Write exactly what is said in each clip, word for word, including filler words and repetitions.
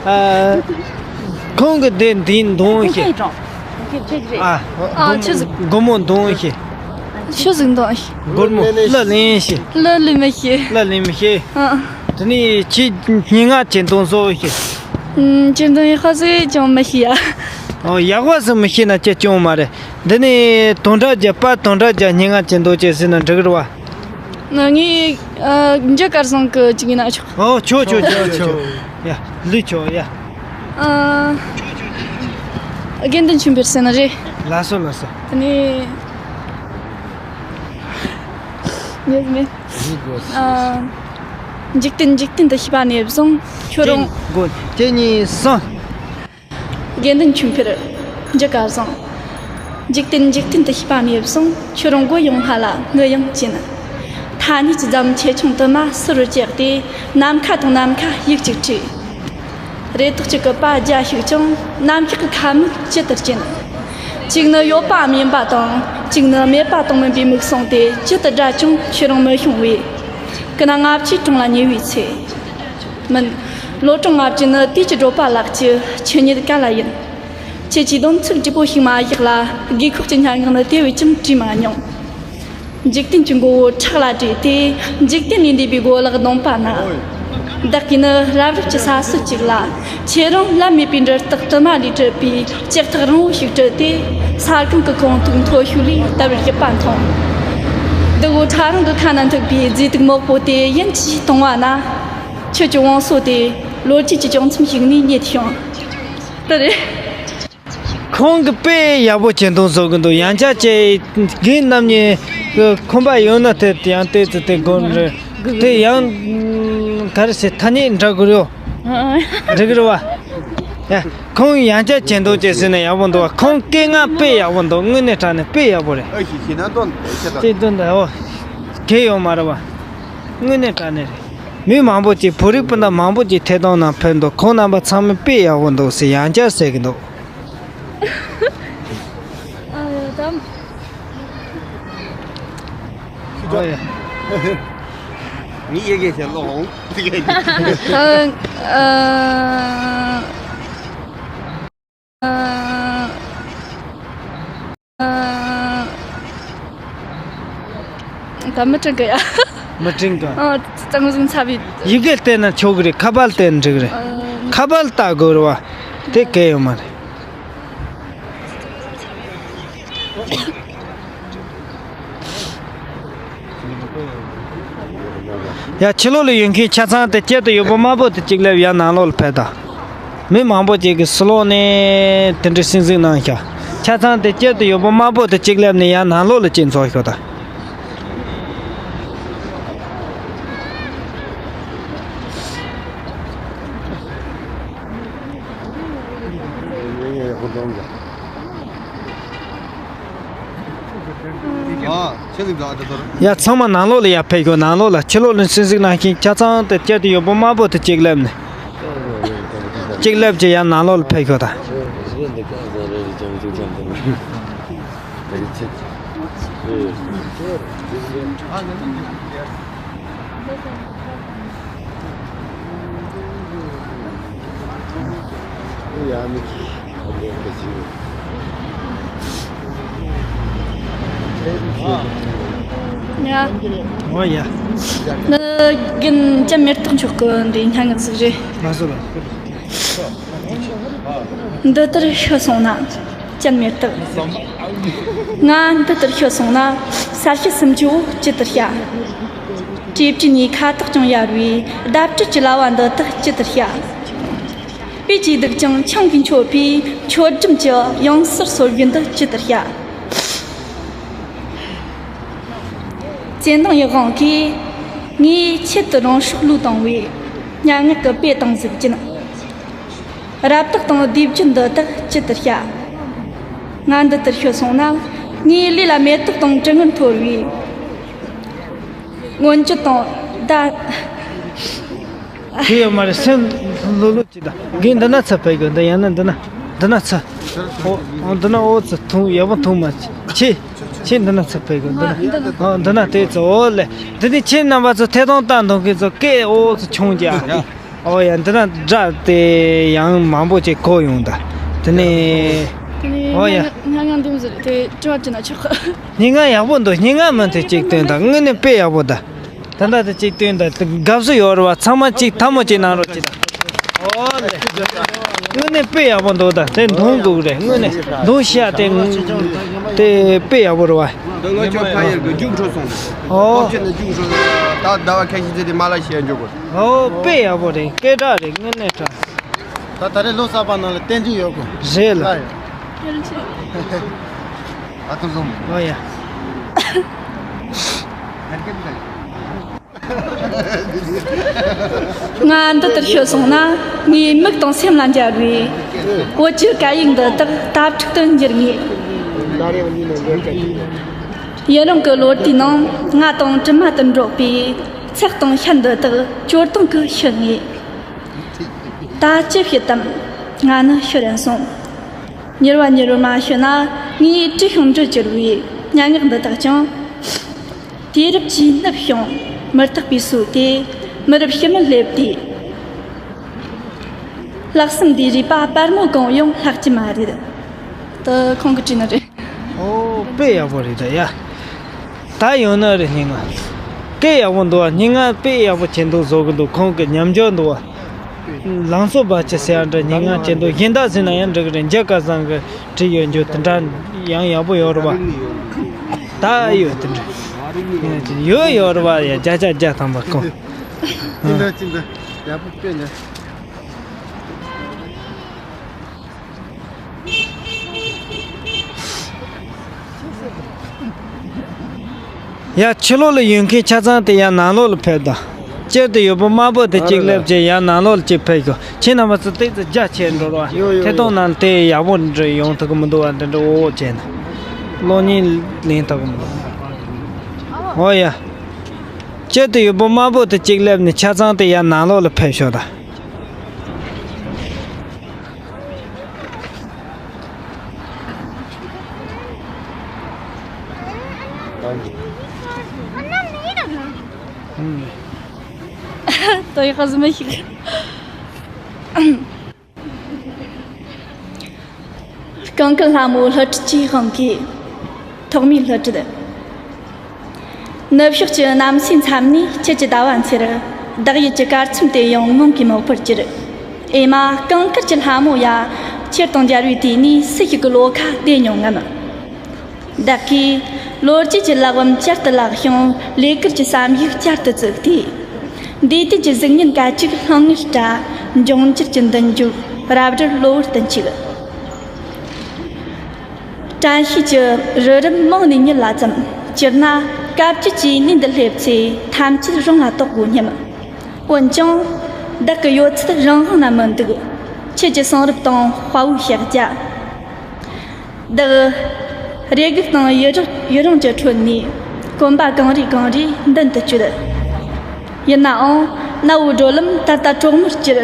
ཨ། ཁོང་གི་དེ་འདི་འདོན་ཤེས། ཨ། ཨ། ཆི་ཟིག་སྒོར་མོ་འདོན་ཤེས། ཆི་ཟིག་འདོན་ཤེས། སྒོར་མོ་གླུ་ལེན་ཤེས། གླུ་ལེན་མི་ཤེས། གླུ་ལེན་མི་ཤེས། ཨ། དེ་ནས་ཁྱེད་སྙན་ངག་ཅིག་འདོན་བཟོ་ཤེས། ཨུམ། ཅིག་འདོན་ཡག་པ་ཟིག་ཅང་མི་ཤེས་ཡ། ཨོ། ཡག་པ་ཟིག་མི་ཤེས་ན་ཅི་ཅང་མ་རེད། འདི་ནས་དོན་དག་རྒྱབ་པ། དོན་དག་རྒྱབ། སྙན་ངག་ཅིག་འདོན་ཅིག་ཟེར་ན་འགྲིག་གི་རེད་བ། ངས། ཨ། འཇུ་སྐལ་བཟང་གི་ཅིག་ཡིན་ན་ཆོག་ཨོ། ཆོག་ཆོག་ཆོག་ཆོག་ཡ། ལུས་ཆོག་ཡ། ཨ། དགེ་འདུན་ཆོས་འཕེལ་ཟེར་ན་རེད། ལགས་སོ། ལགས་སོ། དེ་ནས། ངས་མེད། ཨ། འཇིག་རྟེན་འཇིག་རྟེན་དུ་ཤེས་པ་ནས་བཟུང་ཁྱོད་རང་། གཅིག་གཅིག་གཉིས་གསུམ། དགེ་འདུན་ཆོས་འཕེལ། འཇུ་སྐལ་བཟང་། འཇིག་རྟེན་འཇིག་རྟེན་དུ་ཤེས་པ་ནས་བཟུང་ཁྱོད་རང་མགོ་ཡང་སྔ་ལ་ངུ་ཡང་གཅན། ཐ་སྙད་ཀྱི་ཟླ་མོ་ཆེ་ཆུང་དུ་མ་ཟུར་རུ་བཅད་དེ། ནམ་མཁའ་དང་ནམ་མཁའ་ཡིག་གཅིག་བྲིས། རེ་དོགས་གཅིག་གི་པ་བརྒྱ་ཞིག་ཀྱང་ནམ་ཞག་གི་ཁ་མིག་ཇི་ལྟར་སྐྱེན། གཅིག་ནི་ཡོད་པའམ་ཡིན་པ་དང་། གཅིག་ནི་མེད་པ་དང་མིན་པའི་མིག་ཟུང་དེ་ཇི་ལྟར་བགྲད་ཀྱང་ཁྱོད་རང་མི་ཤོང་བས། ཀུན་ན་ལྔ་བཅུའི་གྲངས་ལ་ཉེ་བའི་ཚེ། མིན། ལོ་གྲངས་ལྔ་བཅུ་ནི་དུས་ཀྱི་བགྲོད་པ་ལགས་ཀྱི་ཆོས་ཉིད་ག་ལ་ཡིན། ཁྱེད་ཀྱིས་སྡོམ་ཚིག་བརྗིད་པོ་ཞིག་མ་བཞག་ལ། རྒས་འཁོགས་ཀྱི་སྙན་ངག་ནི་དེ་བས་ཀྱང་བྲིས་མ་མྱོང་། འཇིག་རྟེན་གྱི་མགོ་བོ་ཕྲག་ལ་བྲིས་ཏེ། འཇིག་རྟེན་ལས་འདས་པའི་གོ་ལག་བརྡུངས་པ་ན། བདག་གིས་ནི་རབ་རིབ་ཀྱི་ས་སྲོད་ཅིག་ལ། ཁྱེད་རང་ལམ་མེད་པའི་འབྲུ་ཏོག་དུ་མ་ལས་གྲུབ་པའི་ལྕགས་ཐག་རིང་བོ་ཞིག་དྲུད་དེ། ས་སྒང་གི་ཁོང་ཐུག་མཐོ་ཤོས་ལས་ལྟ་བུར་ཡིབ་པ་མཐོང་། འདི་གོ་ཁྲ་རོང་གི་ཁ་ན་འཐུག་པའི་རྫས་དུག་མོག་པོ་དེ་ཡིན་གྱིས་གཏོང་བ་ན། ཁྱོད་ཀྱི་བང་སོ་དེ་ལོ་རྒྱུས་ཀྱི་ལྗོན་ཚམ་ཞིག་ནས་རྙེད་བྱུང་། དེ་རེད། ཁོང་གིས་དཔེ་ཡག་པོ་ཅིག་འདུག་བཟོ་གི་འདུག་ཡང་བསྐྱར་ཅིག་རྒན་རྣམ་གཉིས་ཀྱི་ཁོམ་པ་ཡོད་ན་དེ་ཡང་ཏོག་ཙམ་དེ་དགོངས་རེད། དེ་ཡང་ག་རེ་ཟེར། ཐ་སྙད་འདྲ་དགོས་རེད། འགྲིག་གི་རེད་བ། ཡ། ཁོང་ཡང་བསྐྱར་ཅིག་འདུག་ཅེས་ཟེར་ན་ཡག་པོ་འདུག་བ། ཁོང་སྐད་ངག་དཔེ་ཡག་པོ་འདུག་དངོས་གནས་དྲང་གནས་དཔེ་ཡག་པོ་རེད། ཨ་ཞིག་ཞིག་ན་དོན་དེ་ཁྱེད་དང་། དེ་དོན་དེ་ཨོ། གལ་ཡོད་མ་རེད་བ། དངོས་གནས་དྲང་གནས་རེད། མི་མང་པོ་ཅིག་བོད་རིགས་སྤུན་ཟླ་མང་པོ་ཅིག་ཐད་གཏོང་ནང་ཕེབས་འདུག་ཁོང་རྣམ་པ་ཚང་མས་དཔེ་ཡག་པོ་འདུག་ཟེར་ཡང་བསྐྱར་ཟེར་གི་འདུག་ཨ། དམ། ཨོ་ཡ། ངའི་ཡི་གེ་ཞིག་ཀློག་འོང་། ཨ། ཨ། ཨ། ཨ། ད་མི་དྲན་གི་ཡ། མི་དྲན་གི། ཨ། གཙང་གཟུགས་ཚ་བའི། ཡི་གེ་བལྟས་ན་ཆོག་གི་རེད། ཁ་པར་བལྟས་ན་འགྲིག་གི་རེད། ཨ། ཁ་པར་ལྟ་དགོས་རེད་བ། དེ་གལ་ཡོད་མ་རེད། ཡ། ཕྱི་ལོགས་ལ་ཡོད་མཁན་ཆ་ཚང་དེ་དཀྱིལ་དུ་ཡོད་པ་དམར་པོ་དེ་གཅིག་སླེབས། ཡར་ནང་ལོགས་ལ་ཕེབས་དང་། མི་མང་པོ་ཅིག་གིས་ཕྱི་ལོགས་ནས་དེ་འདྲའི་གསན་གཟིགས་གནང་ཤག་ཆ་ཚང་དེ་དཀྱིལ་དུ་ཡོད་པ་དམར་པོ་དེ་གཅིག་སླེབས་ནས་ཡར་ནང་ལོགས་ལ་ཅིག་འཛུལ་ཤོག་དང་། ཡ། ཚང་མ་ནང་ལོགས་ལ་ཡར་ཕེབས་ཤོག་ནང་ལོགས་ལ། ཕྱི་ལོགས་ལ་གསན་གཟིགས་གནང་མཁན་ཆ་ཚང་དེ་དཀྱིལ་དུ་ཡོད་པ་དམར་པོ་དེ་གཅིག་སླེབས་ནས། གཅིག་སླེབས་ཀྱི་ཡར་ནང་ལོགས་ལ་ཕེབས་ཤོག་དང་། ཡ། ཨོ་ཡ། ནི་རྒན་ལྕམ་མེ་སྟག་མཆོག་གི་འདི་སྙན་ངག་ཟིག་རེད། ལགས་སོ། ལགས་སོ། འདི་ལྟར་ཤི་སོང་ན། ལྕམ་མེ་སྟག་ང་འདི་ལྟར་ཤི་སོང་ན། ས་གཞི་སུམ་ཅུ་བོ་ཇི་ལྟར་བྱ། བྲེ་བཅུ་གཉིས་ཁ་དོག་ཅུང་ཡལ་བའི་ཟླ་བྲལ་གྱི་ལྭ་བ་འདི་དག་ཇི་ལྟར་བྱ། དཔེ་གྱིས་སྡུག་ཅིང་ཆང་གིས་མཆོད་པའི་མཆོད་སྦྲུམ་གྱི་གཡང་སར་སོར་རྒྱུ་འདི་ཇི་ལྟར་བྱ། བཙན་དང་ཡི་དབང་གིས་ངའི་ཆེད་དུ་རང་སྲོག་བློས་བཏང་བའི་སྙན་ངག་གི་དཔེ་དང་གཟུགས་ཅན། རབ་རྟོག་དང་བདེ་སྐྱིད་འདི་དག་ཇི་ལྟར་བྱ། ང་འདི་ལྟར་ཤི་སོང་ན། ངའི་ལུས་ལ་མེ་ཏོག་དང་དྲི་ངད་འཐོར་བའི་མངོན་བརྗོད་དང་བརྡ། དེ་ཡོད་མ་རེད། སེམས་ལྷོད་ལྷོད་ཅིག་དང་། རྒན་འདི་ན་ཚུར་ཕེབས་དགོས། འདི་ཡང་ན་འདི་ན། འདི་ན་ཚུར། ཨོ། ཨོ། འདི་ན། ཨོ་ཙི་ཐུང་། ཡག་པོ་ཐུང་མ་ཆེ། ཁྱེད་འདི་ན་ཚུར་ཕེབས་དགོས། འདི་ན། ཨོ། འདི་ན་དེ་ཚོ། ཨོ་ལེ། འདི་ནི་ཁྱེད་རྣམ་པ་ཚོ་ཐད་གཏོང་ལྟ་འདུག་མཁན་ཚོ་སྐད་ཨོ་ཙི་ཆུང་ཀྱང་། ཨོ་ཡ། འདི་ན་སྒྲ་དེ་ཡང་མང་པོ་ཅིག་གོ་ཡོང་ད། དེ་ནས། དེ་ནས་ཨོ་ཡ། སྙན་ངག་འདི་མོ་ཟེར་དེ་དྲི་བ་དྲིས་ན་ཆོག་གི། སྙན་ངག་ཡག་པོ་འདུག། སྙན་ངག་མིན་དེ་གཅིག་བཏོན་ད། དངོས་གནས་དཔེ་ཡག་པོ་ད། ད་ལྟ་དེ་གཅིག་བཏོན་ད། དེ་དགའ་བསུ་ཡོད་རེད་བ། ཚང་མ་གཅིག་ཐལ་མོ་གཅིག་གནང་རོགས་གྱིས་ད། ཨོ་ལེ། དངོས་གནས་དཔེ་ཡག་པོ་འདུག་ད། དེ་འདོན་དགོས་རེད། དངོས་གནས་འདོན་ཤེས་ཡ་དེ་དེ་དཔེ་ཡག་པོ་རེད་བ། འདི་ང་ཚོ་ཕ་ཡུལ་གྱི་རྒྱུགས་འཕྲོད་སོང་། ཨོ། ཕོ་ཁྱོད་ནི་རྒྱུགས་འཕྲོད་སོང་། ད་ཟླ་བ་ཁ་ཤས་ཙམ་དེ་མ་ལ་ཤི་ཡ་འཇུག་དགོས། ཨོ། དཔེ་ཡག་པོ་རེད། སྐད་གྲགས་རེད། དངོས་གནས་དྲང་། ད་ད་རེས་ལོ་གསར་པ་ནང་ལ་བསྟན་འཛིན་ཡོད་དགོས། རེད་ལ། ཨ་ཐུ་ཟོམ། ཨོ་ཡ། ང་འདི་ལྟར་ཤོད་སོང་ན། ངའི་མིག་དང་སེམས་ལ་འབྱར་བའི་བོད་ཀྱི་སྐད་ཡིག་འདི་དག་དྭ་ཕྲུག་ཏུ་འགྱུར་ངེས། ཡུན་རིང་གི་ལོ་ཟླའི་ནང་ང་དང་གྲིབ་མ་དུ་འགྲོགས་པའི་ཚེགས་དང་ཤ་འདི་དག་སྐྱོ་སྡང་གིས་ཤི་ངེས། ད་ཅི་བྱེད་དམ། ང་ནི་ཤི་རན་སོང་། མྱུར་བ་མྱུར་བ་མ་ཤི་ན། ངའི་བྲིས་ཤིང་འབྲི་གྱུར་བའི་སྙན་ངག་འདི་དག་ཀྱང་དུས་རབས་ཀྱིས་ནུབ་ཤིང་མུར་ཐག་པའི་སོ་དེ། མི་རབས་ཕྱི་མར་སླེབས་ཏེ། ལྷག་བསམ་འདིའི་རུས་པ་སྤར་མོ་གང་ཡང་ལྷག་གི་མ་རེད། དེ་ཁོང་གིས་བྲིས་ནི་རེད། ཨོ། དཔེ་ཡག་པོ་རེད་ད་ཡ། ད་ཡོང་ནི་རེད། སྙན་ངག་སྐད་ཡག་པོ་འདུག་བ། སྙན་ངག་དཔེ་ཡག་པོ་བྱེད་འདུག་བཟོ་གི་འདུག། ཁོང་གི་ཉམས་འགྱུར་འདུག་བ། ལང་ཚོ་འབའ་ཅི་ཟེར་ཡ་འདྲ་སྙན་ངག་བྱེད་འདུག། གཞན་དག་ཟེར་ན་ཡང་འགྲིག་གི་རེད། མཇལ་ཁ་བཟང་གི་བྲིས་ཡོད་རྒྱུ་དེ་འདྲ་ཡང་ཡག་པོ་ཡོད་རེད་བ། ད་ཡོད་དེ་འདྲ། ཡོད་ཡོད་རེད་བ། ཡ། བརྒྱ་ཆ་བརྒྱ་ཐམ་པ་ཁོང་། ཅི་འདྲ་ཅི་འདྲ་ཡག་པོ་དཔེ་འདྲ། ཡ། ཕྱི་ལོགས་ལ་ཡོད་མཁན་ཆ་ཚང་དེ་ཡར་ནང་ལོགས་ལ་ཕེབས་དང་། སྤྱིར་དུ་ཡོད་པོ་དམར་པོ་དེ་གཅིག་སླེབས་བྱས་ཡར་ནང་ལོགས་ལ་གཅིག་ཕེབས་ཤོག། ཁྱེད་རྣམ་པ་ཚོ་ཏོག་ཙམ་རྒྱ་ཆེར་འགྲོ་རོགས། ཡོ་ཡོ་ཐད་གཏོང་ཡོ། ནང་དེ་ཡག་པོ་འདྲ་ཡོང་ཐུབ་ཀྱི་མི་འདུག་བ། འདི་འདྲ་འོ་འོ་བྱས་ན་གློག་བརྙན་ལེན་ཐུབ་ཀྱི་མི་འདུག། འོ་ཡ། སྤྱིར་དུ་ཡོད་པོ་དམར་པོ་དེ་གཅིག་སླེབས་ནས་ཆ་ཚང་དེ་ཡར་ནང་ལོགས་ལ་ཕེབས་ཤོག་ད། ད་ཡག་ག་ཟི་མ་ཞིག། གང་གི་ལྷ་མོ་ལྷུ་ཁྲིད་ཀྱི་དབང་གིས། ཐོག་མའི་ལྷུ་ཁྲིད། ནུབ་ཕྱོགས་ཀྱི་གནམ་སའི་མཚམས་ནས་ཁྱེད་ཀྱི་ཟླ་བ་འཚེར། བདག་ཡུལ་གྱི་གར་ཚོམས་དེ་ཡང་ངང་གིས་མོག་པར་གྱུར། ཨེ་མ། གངས་དཀར་གྱི་ལྷ་མོ་ཡ། ཁྱེད་དང་མཇལ་བའི་དུས་ནས་སུ་ཞིག་གི་བློ་ཁ་བདེ་མྱོང་ངམ། བདག་གིས་ལོ་རྒྱུས་ཀྱི་ལྷ་བུམ་བསྐྱར་དུ་བརླགས་ཤིང་། ལས་ཀར་གྱི་བསམ་ཡིག་བསྐྱར་དུ་བཙུགས་ཏེ། འདས་དུས་ཀྱི་གཟུགས་བརྙན་སྐད་ཅིག་སྣང་ངེར་བཀྲ། འབྱུང་འགྱུར་གྱི་མདུན་ལྗོངས་རབ་རིབ་གློ་བུར་དུ་འཁྱུག། དྲན་ཤེས་ཀྱི་རི་རབ་མང་ནས་ཉིད་ལ་བརྩམས། སྤྱིར་ན་སྐབས་བཅུ་གཅིག་ནས་འདི་སླེབས་ཚེ་ཐམས་ཅད་རང་ལ་རྟོགས་དགོས་སྙམ། འོན་ཀྱང་བདག་གི་ཡོད་ཚད་རང་དབང་ན་མི་འདུག། ཁྱེད་ཀྱི་གསུང་རབ་དང་དཔའ་བོའི་ཕྱག་རྒྱ། བདག་རེ་སྒུག་དང་ཡི་རང་ཡི་རང་གི་ཁྲོད་ནས་གོམ་པ་གང་རེ་གང་རེ་མདུན་དུ་བསྐྱོད། ཡིན་ནའང་གནའ་བོའི་བགྲོད་ལམ་ད་ལྟ་གྲོག་མོར་གྱུར།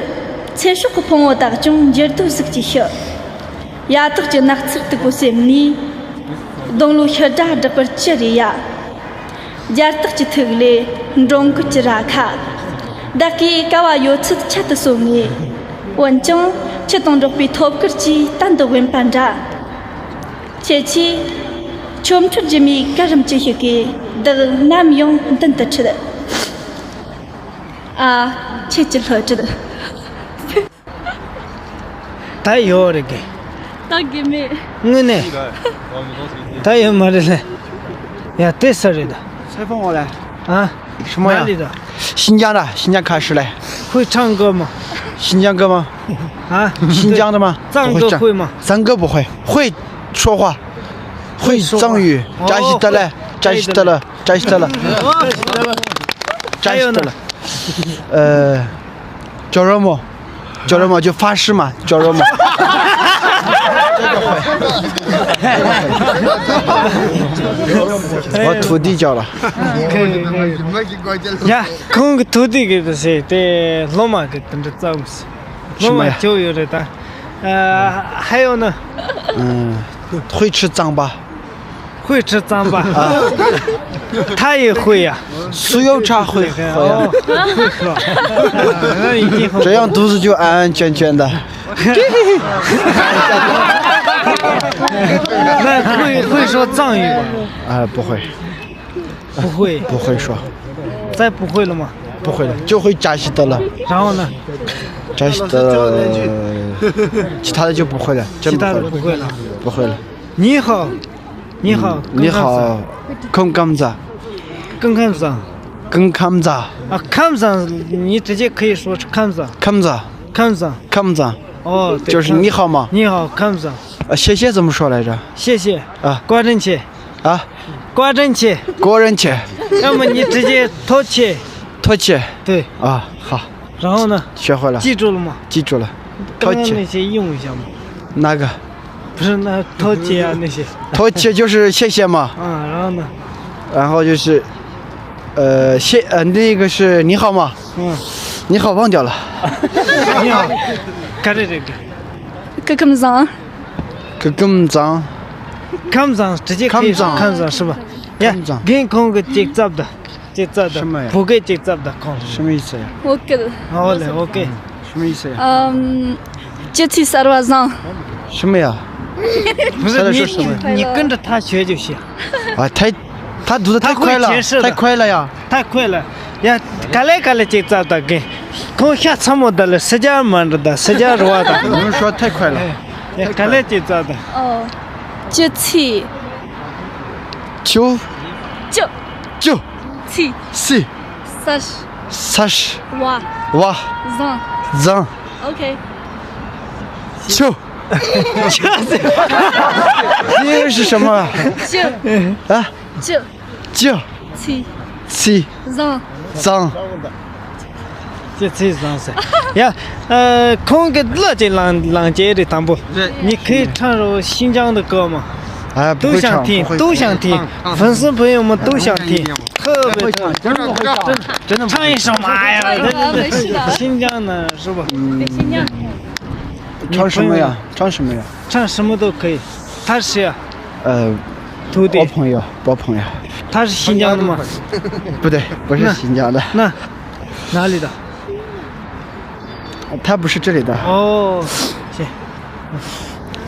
ཚེ་སྲོག་གི་ཕུང་བོ་དག་ཀྱང་འགྱུར་རྡོ་ཟིག་གིས་ཤི། ཡ་ཐག་གི་ནགས་ཚལ་སྟུག་པོ་སེམས་ནས། སྡོང་ལོའི་ཤུལ་སྒྲ་བསྒྲགས་པར་ཅི་རེ་ཡ། རྒྱ་སྟག་གི་ཐུག་ལས་འབྲོང་རྒོད་ཀྱི་རྭ་ཁ། བདག་གིས་དཀའ་བ་ཡོད་ཚད་ཁྱད་དུ་གསོད་ངེས། འོན་ཀྱང་ཁྱེད་དང་འགྲོགས་པའི་ཐོབ་སྐར་གྱིས་གཏན་དུ་དབེན་པ་འདྲ། ཁྱེད་ཀྱིས་ཆོ་འཕྲུལ་སྒྱུ་མའི་གར་རིམ་ཅི་ཞིག་གིས་བདག་ནམ་ཡང་མདུན་དུ་ཁྲིད། ཨ། ཁྱེད་ཀྱི་ལྷོད་དྲི། ད་ཡོད་རེད་གི། ད་གི་མེད། དངོས་གནས། ད་ཡོད་མ་རེད་ལེ། ཡ། དེ་ས་རེད་ད། 吹风我来。啊？什么呀？哪里的？新疆的，新疆开始嘞。会唱歌吗？新疆歌吗？啊？新疆的吗？藏歌会吗？藏歌不会，会说话，会藏语。哦。扎西德勒，扎西德勒，扎西德勒。扎西德勒。呃，叫什么？ 叫什么？就发誓嘛，叫什么？我徒弟叫了。呀，ཁོང་གི་徒弟གི་ཟེར་དེ་སློབ་མ་གི་དེ་འདྲ་བརྩམས་ཟེར། སློབ་མ་ཁྱོད་ཡོད་རེད་ད། ཨ།还有呢？嗯，会吃糌粑。会吃糌粑。他也会呀。 སུ་ཡོད་ཆ་ཧུའེ་ཧུའེ་ཡ། 哦，会说。 这样肚子就安安全全的。 那会会说藏语吗？ 啊，不会。 不会。 不会说。 再不会了吗？ 不会了，就会扎西德了。 然后呢？ 扎西德，其他的就不会了，真不会了。 其他的不会了。 不会了。 你好，你好，你好，康康子。康康子。康康子。 啊，康子，你直接可以说是康子。 康子。 康子。 康子。 哦，对，就是你好吗？ 你好，康子。 啊，谢谢怎么说来着？ 谢谢。 啊。 挂人去。 啊。 挂人去。 挂人去。 要么你直接托起。 托起。 对。 啊，好。 然后呢？ 学会了。 记住了吗？ 记住了。 刚刚那些用一下吗？ 托起。 哪个？ 不是，那托起啊，那些。 托起就是谢谢嘛。 啊，然后呢？ 然后就是，呃，谢，呃，那个是你好吗？ 嗯。 你好忘掉了。 你好。 看这这个。 ཁམས་བཟང་། ཁམས་བཟང་། 康子直接可以说康子是吧？ 康子。 呀，康子。 跟空个这咋的？ 这咋的？ 什么呀？ 不给这咋的空？ 什么意思呀？ ཨོ་ཀེ། 好嘞，OK。 什么意思呀？ ཨམ། 节气 གསར་བ་བཟང་། 什么呀？ 不是，你，他在说什么？ 你跟着他学就行。 啊，他，他读的太快了，他会解释的。 太快了呀。 太快了。 ཡ། ག་ལེ་ག་ལེ་ཅིག་ཙབ་ད་གི། ཁོང་ཤ་ཚ་མོ་ད་ལ་སི་ཇ་མ་འདྲ་ད་སི་ཇ་རུ་བ་ད། 你们说太快了。 ཡ། ག་ལེ་ཅིག་ཙབ་ད། ཨོ། 节气། 秋། 节། 节། 气། 气། 三十。 三十。 བ། 哇。 བཟང་། 脏。 OK。 秋。 这是什么？ 节。 啊？ 节。 节。 气། 气。 བཟང་། 脏。 节气 བཟང་ཟེར། ཡ། ཨ། ཁོང་གི་གླུ་ཅིག་བླངས་བླངས་བྱས་རེད་དང་པོ། 你可以唱首新疆的歌吗？ 啊，不会唱，都想听，不会唱。 都想听。粉丝朋友们都想听。特别的。 真的不会唱，真的不会唱。 唱一首嘛，哎呀，真的。 没事的。 新疆的是吧？ 嗯。 新疆。 唱什么呀？唱什么呀？ 唱什么都可以。 他是谁啊？ 呃， 徒弟。 我朋友，我朋友。 他是新疆的吗？ 不对，不是新疆的。 那， 哪里的？ 他不是这里的。 哦，行。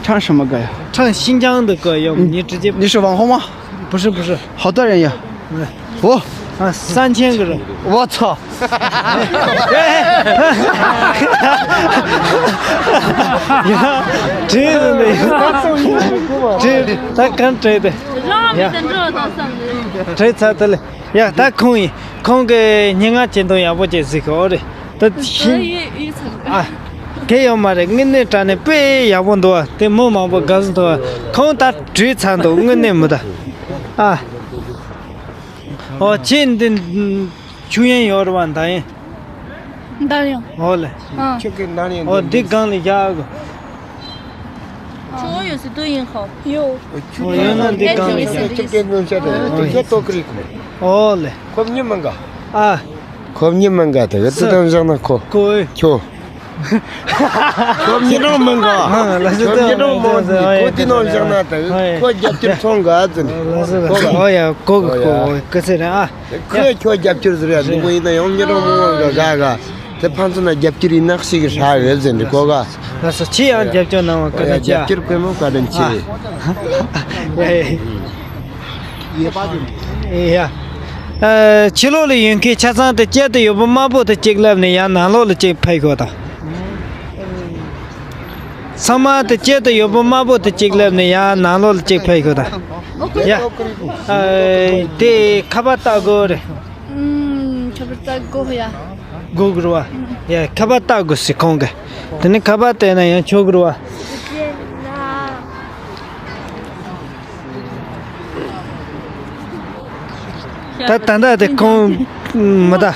唱什么歌呀？ 唱新疆的歌，要不你直接。 你是网红吗？ 不是，不是。 好多人呀。 嗯。 哦。 啊，三千个人。 我操！ 真的没有。 真的，他刚追的。 ཡ། ད་ཁོང་ཡིན། ཁོང་གི་སྙན་ངག་ཅིག་འདོན་ཡག་པོ་ཅིག་གཟིགས་གོ་རེད། ད་ཤིན། ཨ། དེ་ཡོད་མ་རེད། དངོས་གནས་དྲང་གནས་དཔེ་ཡག་པོ་འདུག་བ། དེ་མི་མང་པོ་དགའ་བསུ་འདུག་བ། ཁོང་ད་བྲོས་ཚར་འདུག་དངོས་གནས་མི་ད། ཨ། ཨོ། ཁྱེད་འདི་ཆུ་ཡན་ཡོད་རེད་བ། འདར་ཡན། འདར་ཡན། ཨོ་ལེ། ཨ། ཁྱོད་ཀྱི་འདར་ཡན། ཨོ། འདི་སྒང་ལ་བཞག་གོ། 中国有许多银行。有。 ཨོ། ཡོད་ན་འདི་སྒང་ལ་བཞག་ཁྱོད་ཀྱི་ཉོན་ཆ་དེ་དེ་ཁྱོད་ལྟོ་ཀི་རིག་ཨོ་ལེ། ཁོབ་ཉི་མ་འགའ། ཨ། ཁོབ་ཉི་མ་འགའ་དེ་གི་ཏི་དང་བཞག་ན་ཁོ། ཁོ། ཁྱོད། ཁོབ་ཉི་རང་མ་འགའ། ཨ། ལ་སི། ཁོབ་ཉི་རང་མ་འགའ། ཁོ་དེ་ནང་བཞག་ན་དེ་ཁོ་རྒྱབ་སྐྱོར་ཚོང་འགའ་ཟེར་ནས། ཁོ་ག་ཨོ་ཡ། ཁོ་གི་ཁོ་གི་ཟེར་ཨ། ཁོས་ཁྱོད་རྒྱབ་སྐྱོར་ཟེར་ཡ་འདུག་པ་ཡིན་ན་ཡང་ཉི་རང་མ་འགའ་ག་ག་དེ་ཕན་ཚུན་ན་རྒྱབ་སྐྱོར་ཡིན་ན་ཞིག་གི་ཧྲ་རེད་ཟེར་འདུག་གོ་ག་ལགས་སོ། ཁྱེད་ཡང་རྒྱབ་སྐྱོར་གནང་བ་བཀའ་དྲིན་ཆེ། རྒྱབ་སྐྱོར་དཔེ་མོ་བཀའ་དྲིན་ཆེ། ཨ། ཡ། ཨ། ཕྱི་ལོགས་ལ་ཡོད་མཁན་ཆ་ཚང་དེ་དཀྱིལ་དུ་ཡོད་པ་དམར་པོ་དེ་གཅིག་སླེབས་ནས་ཡང་ནང་ལོགས་ལ་གཅིག་ཕེབས་ཤོག་དང་། ཚང་མ་དེ་དཀྱིལ་དུ་ཡོད་པ་དམར་པོ་དེ་གཅིག་སླེབས་ནས་ཡང་ནང་ལོགས་ལ་གཅིག་ཕེབས་ཤོག་དང་། ཡ། ཨ། དེ་ཁ་པར་ལྟ་དགོས་རེད། ཨུམ། ཁ་པར་ལྟ་དགོས་ཡ། དགོས་ཀྱི་རེད་བ། ཡ། ཁ་པར་ལྟ་དགོས་ཟེར་ཁོང་གིས། དེ་ནས་ཁ་པར་བལྟས་ན་ཡང་ཆོག་གི་རེད་བ། ད་ད་ལྟ་དེ་ཁོང་མི་ད། བྲོས་